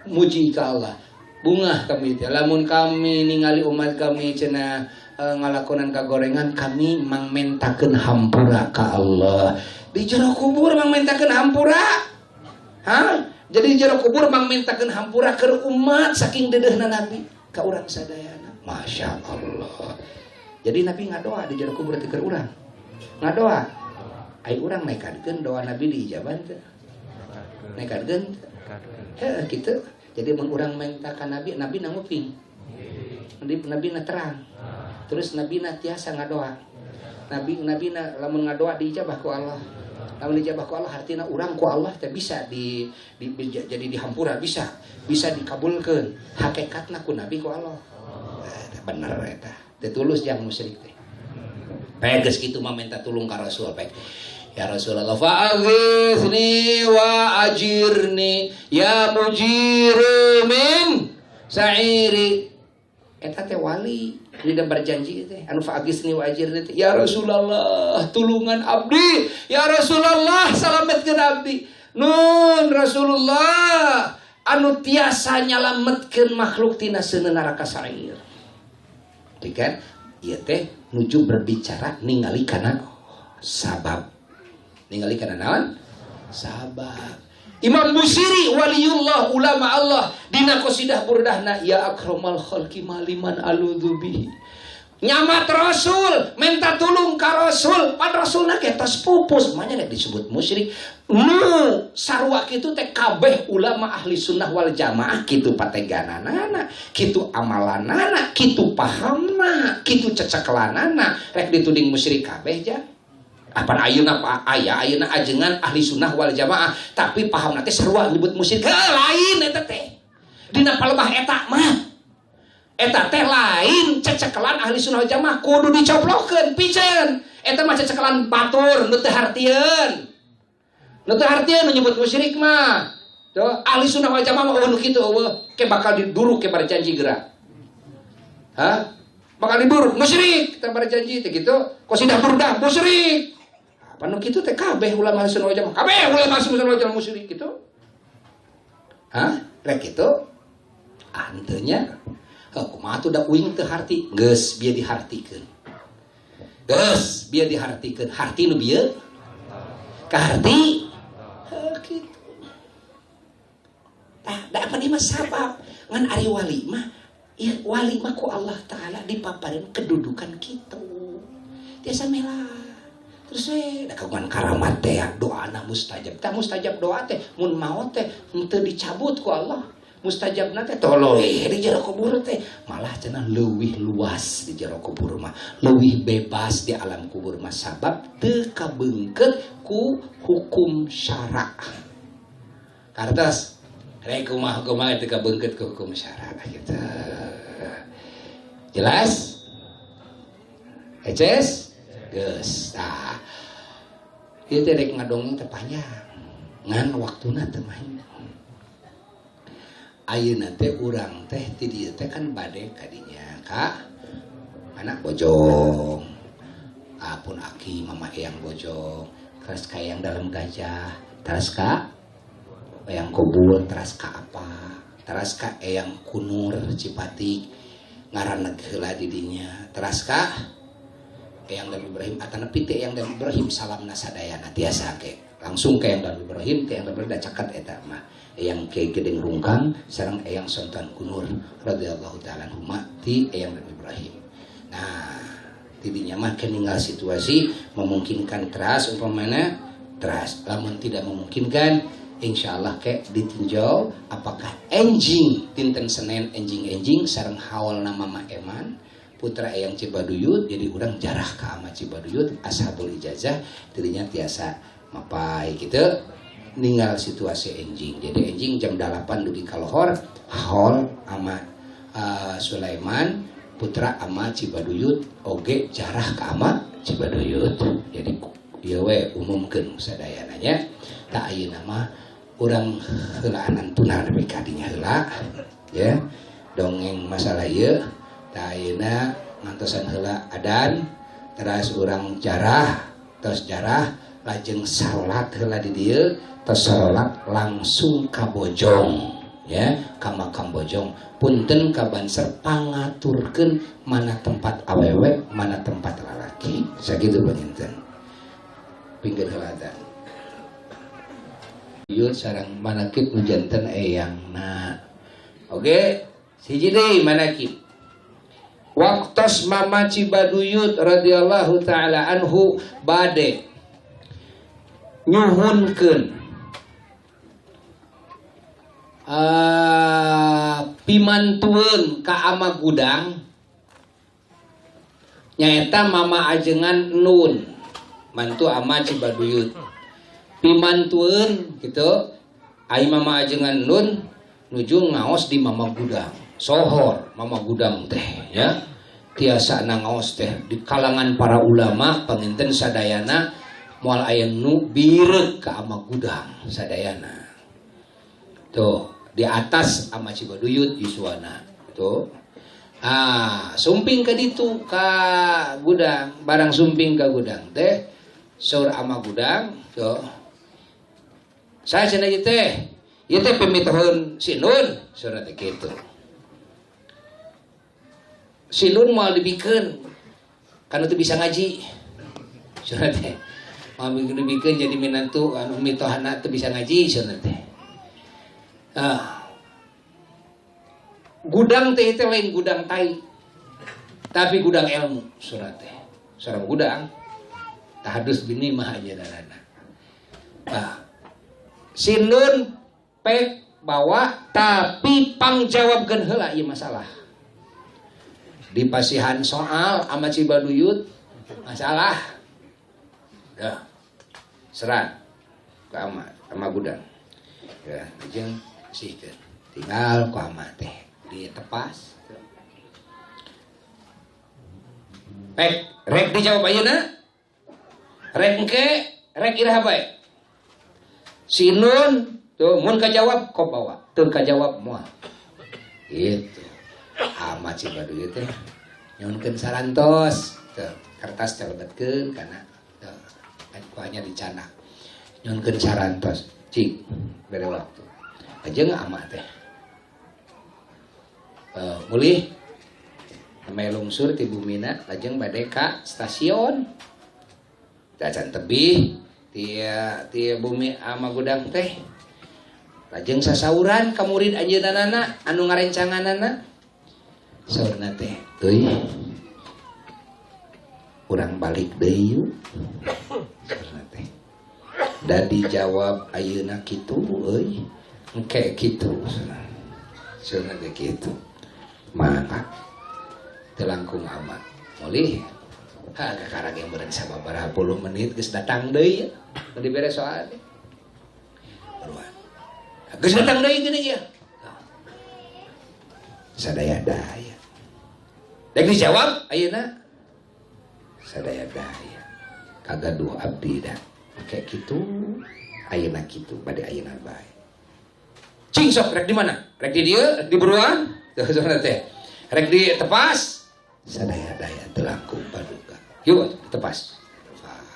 muji ka Allah bungah kami teh lamun kami ningali umat kami cenah ngalakonan kagorengan kami mangmentakeun hampura ka Allah. Di jero kubur mangmentakeun hampura. Hah? Jadi di jero kubur mangmentakeun hampura keur umat saking deudeuhna Nabi ka urang sadayana. Masya Allah. Jadi Nabi ngadoa di jero kubur teh keur urang. Ngadoa. Ai urang nekadkeun doa Nabi diijaban teu? Nekadkeun teu? Heuh kitu. Jadi mun urang minta ka Nabi, Nabi nanguping. Nabi na terang. Terus Nabi na tiasa ngadoa. Nabi na lamun ngadoa diijabah ku Allah. Lamun diijabah ku Allah artinya urang ku Allah teh bisa di jadi dihampura bisa dikabulkeun. Hakikatna ku Nabi ku Allah. Bener eta. Teu tulus jang musyrik teh. Pek geus kitu mah minta tulung ka Rasul pek. Ya Rasulullah fa'aghithni wa ajirni ya mujiru min sa'iri. Eta teh wali tidak berjanji teh anu fa'aghithni wa ajirni teh ya Rasulullah tulungan abdi ya Rasulullah salametkeun abdi. Nun Rasulullah anu tiasa nyalametkeun makhluk tina seuneu neraka sa'ir. Jadi kan ieu teh nuju berbicara ningali kana sabab. Ningali kana naon? Sabab. Imam Busiri waliullah ulama Allah dina qasidah burdahna ya akramal khalqi maliman aludzu bihi. Nyamat Rasul, minta tulung ka Rasul, pan Rasulna ge tos pupus, manya rek disebut musyrik. Nu sarua kitu teh kabeh ulama ahli sunnah wal jamaah kitu pategananana, kitu amalanana, kitu pahamna, kitu cecekelanana, rek dituding musyrik kabeh ja. Apan ayeuna aya ayeuna ajengan ahli sunnah wal jamaah, tapi pahamna teh sarua nyebut musyrik. Heuh lain eta teh. Dina palebah eta mah eta teh lain cecekelan ahli sunnah wal jamaah kudu dicoplokeun piceun. Eta mah cecekelan batur nu teu hartieun. Nu teu hartieun nu nyebut musyrik mah. Tuh ahli sunnah wal jamaah mah eueuh nu kitu eueuh ke bakal diduruk ke berjanji geura. Hah? Bakal diduruk musyrik teh berjanji teh kitu. Qasidah burdah musyrik. Apa nu kitu teh kabeh ulama ahli sunnah wal jamaah. Kabeh ulama ahli sunnah wal jamaah musyrik kitu. Hah? Rek kitu? Ah henteu nya. Kumaha tuh da uing teu harti geus bieu dihartikeun. Geus bieu dihartikeun. Harti nu bieu kaharti heuh kitu. Tah da apa di mah sabab ngan ari wali mah ieu wali mah ku Allah Taala dipaparin kedudukan kitu. Tiasa melah. Terus we da kagungan karamat teh doana mustajab. Tah mustajab doa teh mun maot teh henteu dicabut ku Allah. Mustajabna teh toloe di jero kubur teh malah cenah leuwih luas di jero kubur mah leuwih bebas di alam kubur mah sabab teu kabeungkeut ku hukum syara. Kartos rek kumaha kumaha teu kabeungkeut ku hukum syara gitu. Jelas? Eces? Geus. Tah. Ieu teh rek ngadongeng teh panjang. Ngan waktuna teu main. Ayeuna teh urang teh ti dieu teh kan bade kadinya ka anak Bojong. Apun aki mama eyang Bojong, terus ka eyang dalam gajah, terus ka eyang kubur, terus ka apa, terus ka eyang Kunur Cipatik ngaraneg heula di dinya, terus ka eyang Nabi Ibrahim atanapi teh eyang Nabi Ibrahim salamna sadayana tiasa ke. Langsung ke eyang Nabi Ibrahim, ke eyang Nabi Ibrahim da caket eta mah. Eyang Kiai Gedeng Rungkang sareng eyang Sontan Kunur radhiyallahu taala anhuma ti eyang Nabi Ibrahim. Nah, tidinya mah ninggal situasi memungkinkan teras umpamana teras, lamun tidak memungkinkan insyaallah ke ditinjau apakah enjing dinten Senin enjing-enjing sareng haulna Mama Eman putra eyang Cibaduyut jadi urang jarah ka ama Cibaduyut ashabul ijazah tidinya tiasa mapai gitu. Ninggal situasi enjing. Jadi enjing jam 8 dugi ka lohor haul ama Sulaiman putra ama Cibaduyut oge jarah ka ama Cibaduyut. Jadi ieu we umumkeun sadayana nya. Tak ayeuna mah urang heulaanan tuna nepi ka dinya heula ya. Dongeng masalah ieu tak ayeuna ngantosan heula adan teras urang jarah tos jarah lajeng salat heula di dieu tos salat langsung ka Bojong Ya, ka makam Bojong. Punten ka Banser pangaturkeun mana tempat awewe, mana tempat lalaki. Sakitu panginten. Pinggir helatan. Yul sareng manakib nu janten eyangna. Oke, hiji deui manakib. Waktos Mama Cibaduyut radhiyallahu taala anhu bade nyuhunkeun pimantueun ka ama gudang nyaeta Mama Ajengan Nun mantu ama Cibaduyut pimantueun gitu ai Mama Ajengan Nun nuju ngaos di Mama Gudang sohor Mama Gudang teh ya tiasa nangaos teh di kalangan para ulama panginten sadayana moal aya nu bireuk ka ama Gudang sadayana tuh di atas ama Cibaduyut yuswana tuh ah sumping ka ditu ka gudang barang sumping ka gudang teh saur ama gudang tuh saya cenah ieu teh ieu teh pimitoheun si Nun saur teh kitu. Si Nun moal dibikeun kana teu bisa ngaji. Saur teh moal dibikeun jadi minantu anu mitohana teu bisa ngaji saur teh. Ah. Gudang teh teh lain gudang tai. Tapi gudang ilmu saur teh. Saur gudang tahadus bini mah aja darana. Ah. Si Nun pek bawa tapi pangjawabkeun heula ieu masalah. Dipasihan soal ama Cibaduyut masalah ya serat ke ama gudang ya jeung sihkeun tinggal ku ama teh ditepas pek rek dijawab ayeuna rek engke rek iraha bae si Nun tuh mun kajawab kok bawa teu kajawab moal gitu. Ama Cibaduyut teh nyuhunkeun sarantos teu kertas calebetkeun kana teu kuanya dicanak nyuhunkeun sarantos cik bere waktu ajeung ama teh mulih ameh lungsur ti bumina lajeng bade ka stasiun dacan tebih ti bumi ama gudang teh lajeng sasauran ka murid anjeunna anu ngarencanganana saurna teh euy urang balik deui yuk saurna teh da dijawab ayeuna kitu euy engke kitu saurna teh kitu maka teu langkung amat mulih ha kakara ge meureun sababaraha puluh menit geus datang deui nu dibere soal teh buruan geus datang deui geuning ieu sadaya daya. Dek dijawab ayeuna sadaya daya. Kagaduh abdi da. Kayak kitu ayeuna kitu bade ayeuna bae. Cing sok rek di mana? Rek di dieu, rek di buruan? Teu saurna teh. Rek di tepas sadaya daya teu langkung paduka. Yuk tepas. Tepas.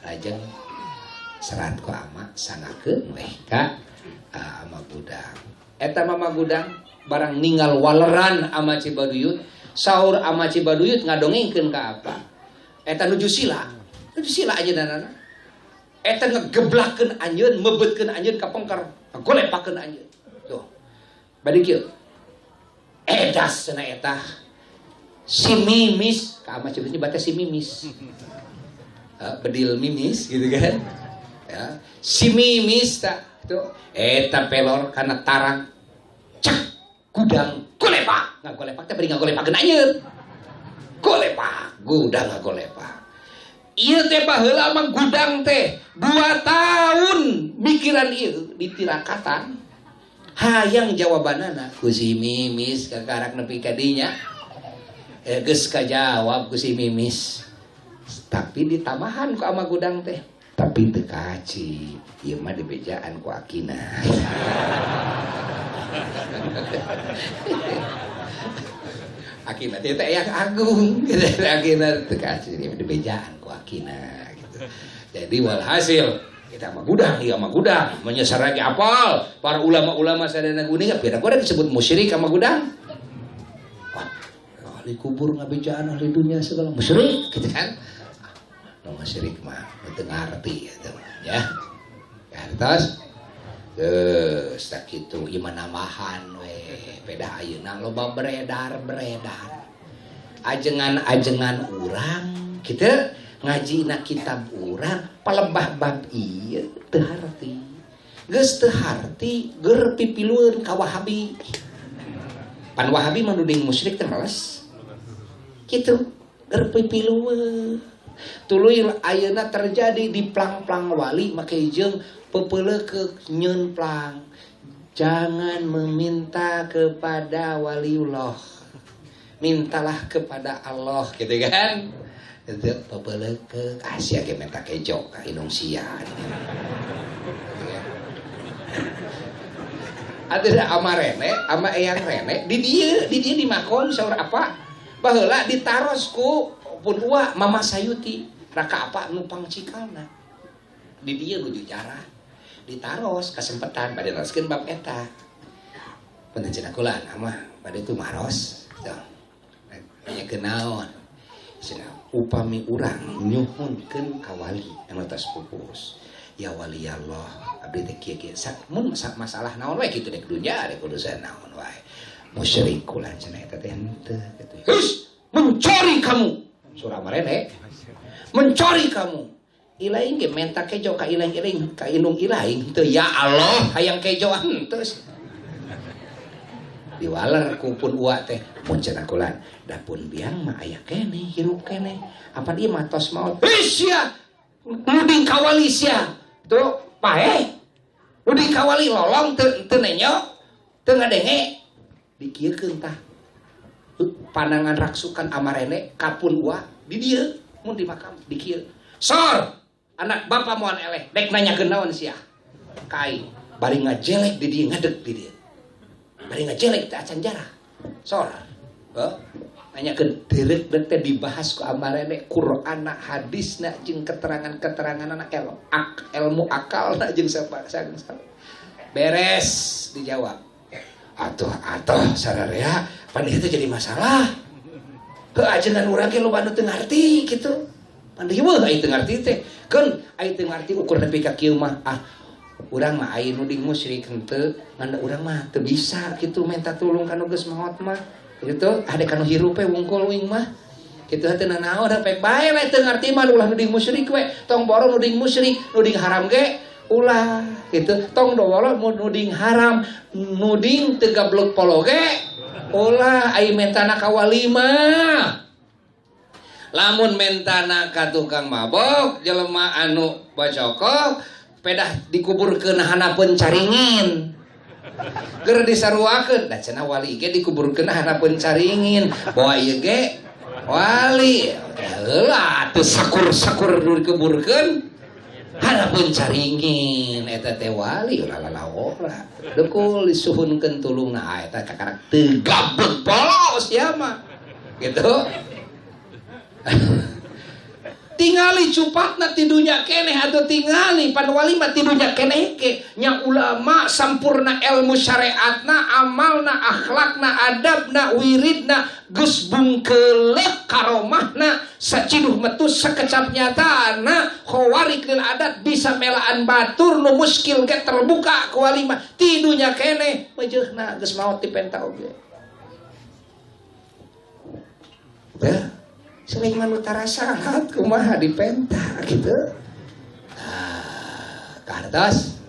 Lajeng serat ku ama sangakeun weh ka ama gudang. Eta mama gudang barang ninggal waleran ama Cibaduyut, sahur ama Cibaduyut ngadongengkeun ka apa? Eta nuju sila aja danana. Eta ngegeblakeun anjeun, mebetkeun anjeun ka pengker, ngagolepakeun anjeun. Tuh. Bade kieu. Edas cenah eta. Si Mimis, ka ama Cibaduyut bate si Mimis. Bedil Mimis gitu kan. Ya, si Mimis tak tuh eta pelor kana tarang. Cak gudang golepak, ngagolepak teh bari ngagolepakeun anjeun. Golepak, gudang ngagolepak. Ieu teh baheula mah gudang teh 2 tahun mikiran ieu ditirakatan. Hayang jawabanana ku si Mimis kakarak nepi ka dinya. Geus kajawab ku si Mimis. Tapi ditambahan ku ama gudang teh. Tapi teu kaci, ieu mah dibejaan ku akina. Akina teh yang agung, akina teu kaci, ieu dibejaan ku akina gitu. Jadi walhasil Kita mah gudang, ieu mah gudang, menyesar lagi apal para ulama-ulama sadayana geuning beda gua disebut musyrik sama gudang. Wah, ahli kubur ngabejaan ahli dunia segala musyrik gitu kan. Nu musyrik mah teu ngarti gitu ya. Kartos geus tak kitu ieu mah nambahan we beda ayeuna loba beredar-beredar. Ajengan-ajengan urang kitu ngajina kitab urang palebah bab ieu teu harti. Geus teu harti ger pipilueun ka Wahabi. Pan Wahabi mah nuding musyrik teh males. Kitu ger pipilueun. Tuluy ayeuna terjadi di plang-plang wali make jeung pepeleukeuk nyeun plang. Jangan meminta kepada waliullah. Mintalah kepada Allah gitu kan. Itu pepeleukeuk sia ge minta kejo ka indung sia. Atuh ama rene, ama eyang rene di dieu di makom saur apa? Baheula ditaros ku pun ua Mama Sayuti raka apa nupang cikalna. Di dieu nuju jarah. Ditaros kasempetan bade naroskeun bab eta. Punten cenah kula ama bade tu maros. Tuh. Nanyakeun naon? Cenah upami urang nyuhunkeun ka wali anu tos pupus. Ya wali Allah, abdi teh kieu-kieu mun masalah naon we kitu dek dunya dek urusan naon wae. Musyrik kula cenah eta teh henteu kitu. Hus, mencari kamu. Surah marene. Mencari kamu. Ilaing ge menta kejo ka ilaing-ilaing ka indung ilaing teu ya Allah hayang kejo henteu. Diwaler ku pun ua teh pun cenah kula da pun biang mah aya keneh hirup keneh. Apan ieu mah tos maot. Hus sia. Nuding kawali sia. Tuh paeh. Nuding kawali lolong teu nenyo, teu ngadenge. Dikieukeun tah. Pandangan raksukan amarene kapun ua di dieu mun di makam dikieu. Sor, anak bapak moal eleh dek nanyakeun naon sia. Ka aing bari ngajelek di dieu ngadeg di dieu. Bari ngajelek teh acan jarah. Sor. Heuh. Nanyakeun dereuk teh dibahas ku amarene Qur'anna hadisna jeung keterangan-keteranganna ilmu akalna jeung sapa beres dijawab. Atuh atuh sararea pan itu jadi masalah. Heuh ajengan urang ge loba nu teu ngarti kitu. Pan deui weuh aya teu ngarti teh. Keun aya teu ngarti ukur nepi ka kieu mah ah urang mah aya nuding musyrik henteu ngan urang mah teu bisa kitu minta tulung ka nu geus maot mah. Gitu ada kanu hirup we wungkul wing mah. Kitu henteu nanaon pek bae we teu ngarti mah ulah nuding musyrik we. Tong boro nuding musyrik, nuding haram ge ulah gitu. Tong dowolo nuding haram, nuding teu gablek polo ge ulah. Ai mentana ka wali mah. Lamun mentana ka tukang mabok, jelema anu bacokok, pedah dikuburkeun hanapeun caringin. Ger disaruakeun, da cenah wali ge dikuburkeun hanapeun caringin. Bawa ieu ge wali. Heula teu sakur-sakur dikuburkeun hanapeun caringin eta teh wali ulah lalawora. Deukeul disuhunkeun tulungna eta kakarak teu gablek polos sia mah. Gitu. Tingali cupatna tidunya keneh atau tingali pan wali mah tidunya keneh ke nya ulama sampurna ilmu syariatna amalna akhlakna adabna wiridna geus bungkeleuk karomahna saciduh metu sakecap nyatana khawarik lil adat bisa melaan batur nu muskil ge terbuka ku wali mah tidunya keneh meujeuhna geus maot dipenta oge. Ya. Sering manutara salat kumaha dipenta gitu. Nah, kartos.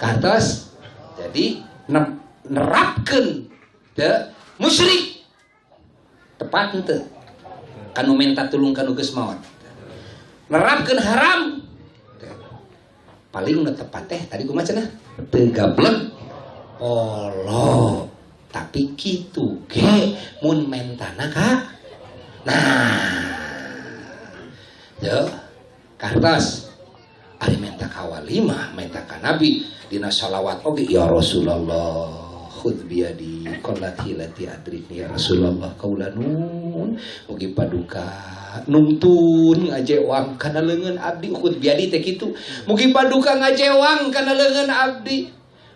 Kartos. Jadi nerapkeun teu musyrik. Tepat henteu. Kanu menta tulung kanu geus maot. Nerapkeun haram. Paling nu tepat teh tadi kumaha cenah? Teu gablek polo. Tapi kitu ge mun mentana ka nah, yo, kartos. Ari menta ka wali mah, menta ka nabi dina shalawat oge ya Rasulullah. Khudz biyadi qallati lati adrikni ya Rasulullah kaula nun mugi paduka nungtun ngajewang kana leungeun abdi khudz biyadi teh kitu mugi paduka ngajewang kana leungeun abdi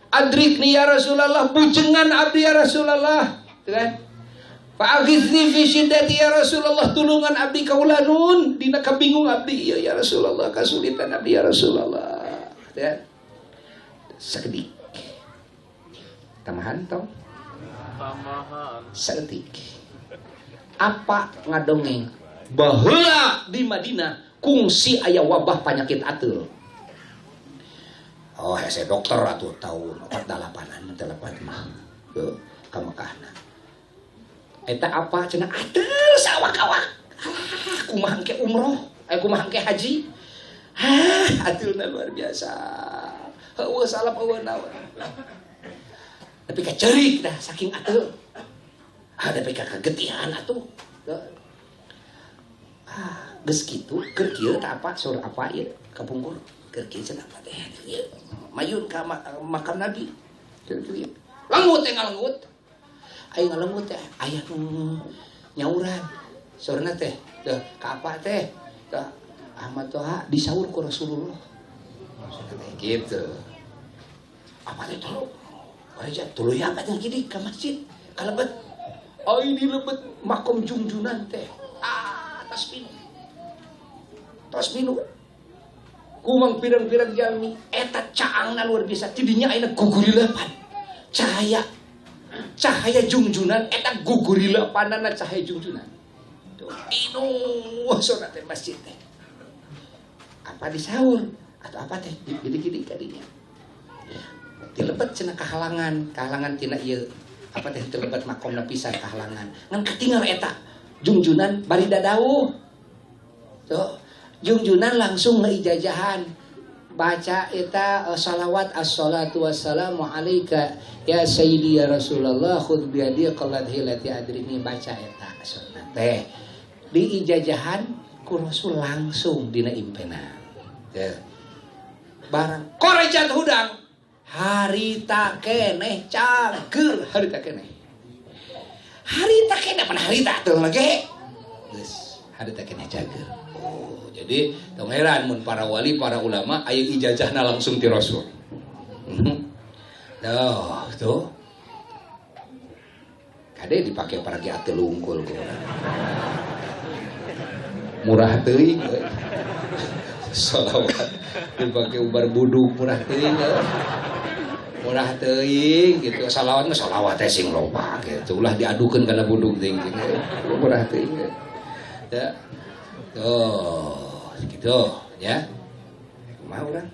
adrikni ya Rasulullah bujengan abdi ya Rasulullah teu kan fa'aghithni fi syiddati ya Rasulullah tulungan abdi kaula nun dina kabingung abdi ya Rasulullah kasulitan abdi ya Rasulullah teu sakedik tamahan tong tamahan saeutik apa ngadongeng baheula di Madinah kungsi aya wabah penyakit ateul. Oh hese dokter atuh tahun 48-an 8 mah ke ka Mekahna eta apa cenah ateul sawak-awak alah kumaha engke umroh aya kumaha engke haji hah ateulna luar biasa. Heueuh salam eueuh naon. Tapi ka ceurik dah saking ateul. Ah tapi ka kagetihan atuh. Ah geus kitu keur kieu tah apa saur apa ieu kapungkur keur kieu cenah apa teh ieu mayun ka makam Nabi. Keur kieu. Lengut teh ngalengut. Aya ngalengut teh aya nu nyauran. Saurna teh teh ka apa teh? Tah Ahmad Toha disaur ku Rasulullah. Gitu. Apa teh tolong? Aja tuluy apa teh gini ka masjid, ka lebet. Ai di lebet makom jungjunan teh. Ah, tas pinu. Tas pinu. Kumang pirang-pirang jalmi eta caangna luar biasa. Tidinya ayeuna gugurilepan. Cahaya cahaya jungjunan eta gugurilepanana cahaya jungjunan. Tuh, pinu sona teh masjid teh. Apa disaur? Atau apa teh gede-gede kadinya dilebet cenah kahalangan kahalangan tina ieu apa teh dilebet makomna pisan kahalangan ngan katingal eta jungjunan bari dadauh tuh jungjunan langsung ngeijajahan baca eta salawat assalatu wassalamu alaika ya sayyidi ya Rasulullah khudz biyadi qallat hilati adrini baca eta sunah teh diijajahan ku Rasul langsung dina impenan teh barang korejat hudang harita keneh cager harita keneh pan harita teu lagi geus harita keneh cager. Oh jadi tong heran mun para wali para ulama aya ijazahna langsung ti Rasul. Tuh tuh kade dipake para ge ateul unggul murah teuing sholawat dipakai ubar buduk murah teuing murah teuing gitu sholawat mah sholawat teh sing loba gitu ulah diadukeun kana buduk teuing murah teuing ya tuh gitu ya kumaha urang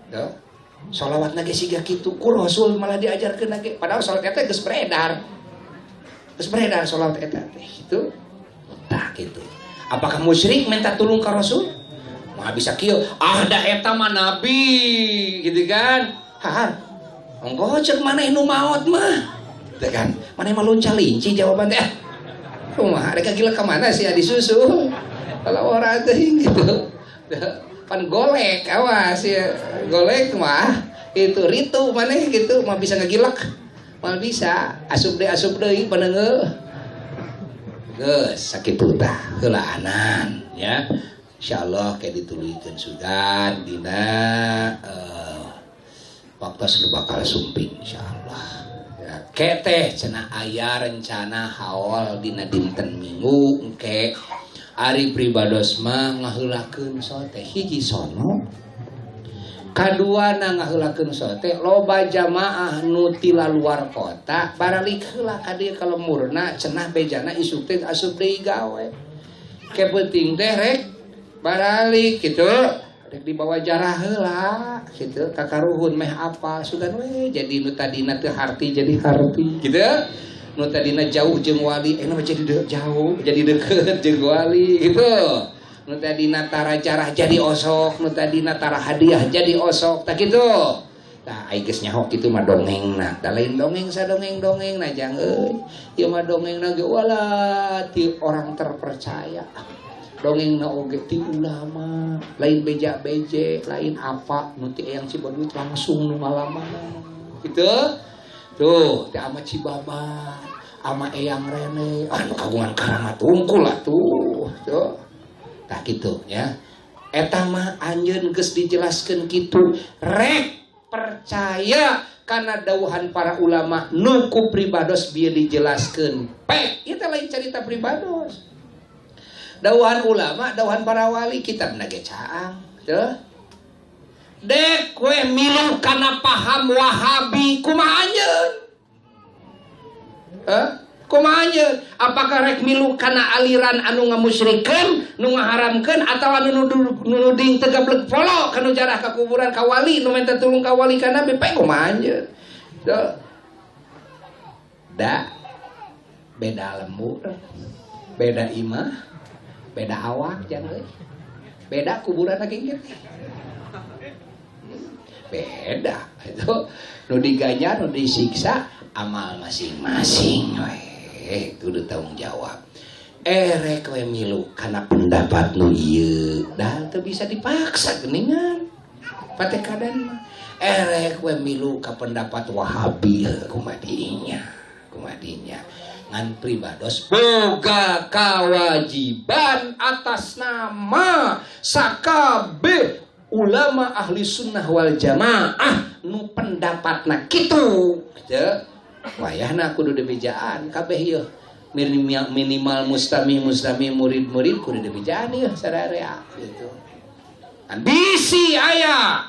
tuh sholawatna ge siga kitu ku Rasul malah diajarkeun ge padahal sholawat eta geus beredar sholawat eta teh gitu tah gitu. Apakah musyrik minta tulung ka Rasul? Mah bisa kieu, ah da eta mah nabi gitu kan. Hah. Ongko ceuk maneh nu maot mah. Teu kan. Maneh mah lonca linci jawaban teh. Kumaha rek gila ka mana sih disusul. Kalau ora teuing gitu. Pan golek awas ya. Golek mah itu ritu maneh gitu mah bisa ngagilek. Mah bisa asup deui paneunggeul. Geus sakitu tah heulaanan ya. Insyaallah kayak dituluykeun sugan dina waktu sudah bakal sumping insyaallah. Ya, ke teh cenah aya rencana haul dina dinten Minggu engke ari pribados mah ngaheulakeun sote hiji sono kaduana ngaheulakeun sote loba jamaah nu ti luar kota baralik heula ka dieu ka lemurna cenah bejana isuk teh asup deui gawe ke penting teh rek baralik gitu rek dibawa jarah heula gitu kakaruhun meh apa sugan we jadi nu tadina teu harti jadi harti gitu nu tadina jauh jeung wali mah jadi jauh jadi deukeut jeung wali gitu nu tadina tara jarah jadi osok nu tadina tara hadiah jadi osok tah kitu tah ai geus nyaho kitu mah dongengna da lain dongeng sadongeng-dongengna jang euy ieu mah dongengna ge wala ti orang terpercaya dongengna oge ti ulama lain beja-beje lain apa nu ti eyang Cibaduyut langsung nu ngalamana gitu. Tuh, teh ama Cibabat, ama Eyang Rene, anu kagungan karamat tungkul lah tuh. Tuh. Tah kitu nya. Eta mah anjeun geus dijelaskeun kitu, rek percaya kana dawuhan para ulama nu ku pribados bieu dijelaskeun. Pek, ieu teh lain carita pribados. Dawuhan ulama, dawuhan para wali kitabna ge caang. Tuh. Dek we milu kana paham Wahabi kumaha anjeun? Heh? Kumaha anjeun? Apakah rek milu kana aliran anu ngamusyrikeun, nu ngaharamkeun atawa nu nuding teu gablek polo kanu jarah ka kuburan ka wali nu minta tulung ka wali ka nabi pe kumaha anjeun? Tuh. Da beda lembur, beda imah, beda awak jang euy. Beda kuburan lagi gitu. Beda itu nu diganjar nu disiksa amal masing-masing weh itu udah tanggung jawab. Erek we milu kana pendapat nu ieu dah teu bisa dipaksa geuningan patekadan mah. Erek we milu ka pendapat Wahabi kumadinya kumadinya ngan pribados boga kewajiban atas nama sakabeh ulama ahli sunnah wal jamaah nu pendapatna kitu teu wayahna kudu dibejaan kabeh ieu minimal mustami mustami murid-murid kudu dibejaan ieu sararea gitu. Kan bisi aya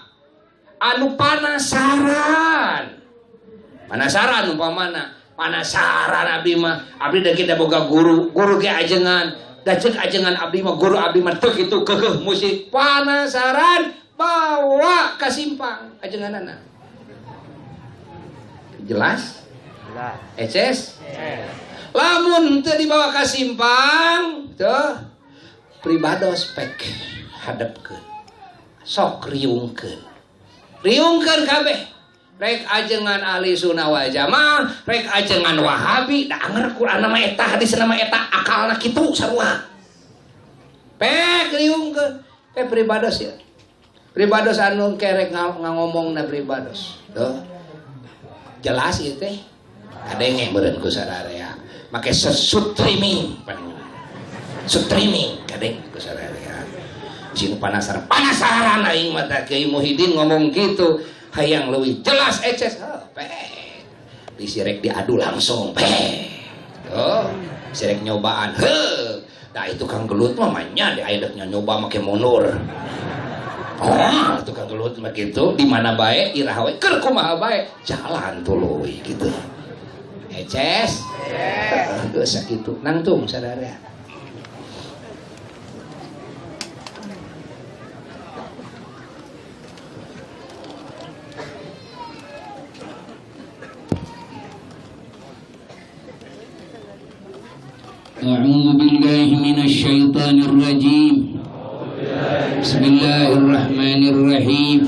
anu panasaran panasaran umpamana panasaran abdi mah abdi da kita boga guru guru ge ajengan da ceuk ajengan abdi mah guru abdi mah teu kitu keukeuh musik panasaran bawa ka simpang ajenganana jelas jelas eces lamun teu dibawa ka simpang teu pribados pek hadepkeun sok riungkeun riungkeun kabeh rek ajengan ahli sunnah wal jamaah rek ajengan Wahabi da anger Quran mah eta hadis mah eta akalna kitu sarua pek riungkeun pek pribados ya pribados anu kerek ngomongna pribados tuh jelas ieu teh kadenge meureun ku sararea make streaming streaming kadenge ku sararea sinu panasaran panasaran aing mah teh Kiai Muhyiddin ngomong kitu hayang leuwih jelas eces heuh pek bisi rek diadu langsung pek tuh bisi rek nyobaan heuh da itu kang gelut mah nya di aya deuk nyoba make mundur oh tukang gelut mah kitu di mana bae iraha we keur kumaha bae jalan tuluy gitu eces geus sakitu nangtung sadarea. أعوذ بالله من الشيطان الرجيم. بسم الله الرحمن الرحيم.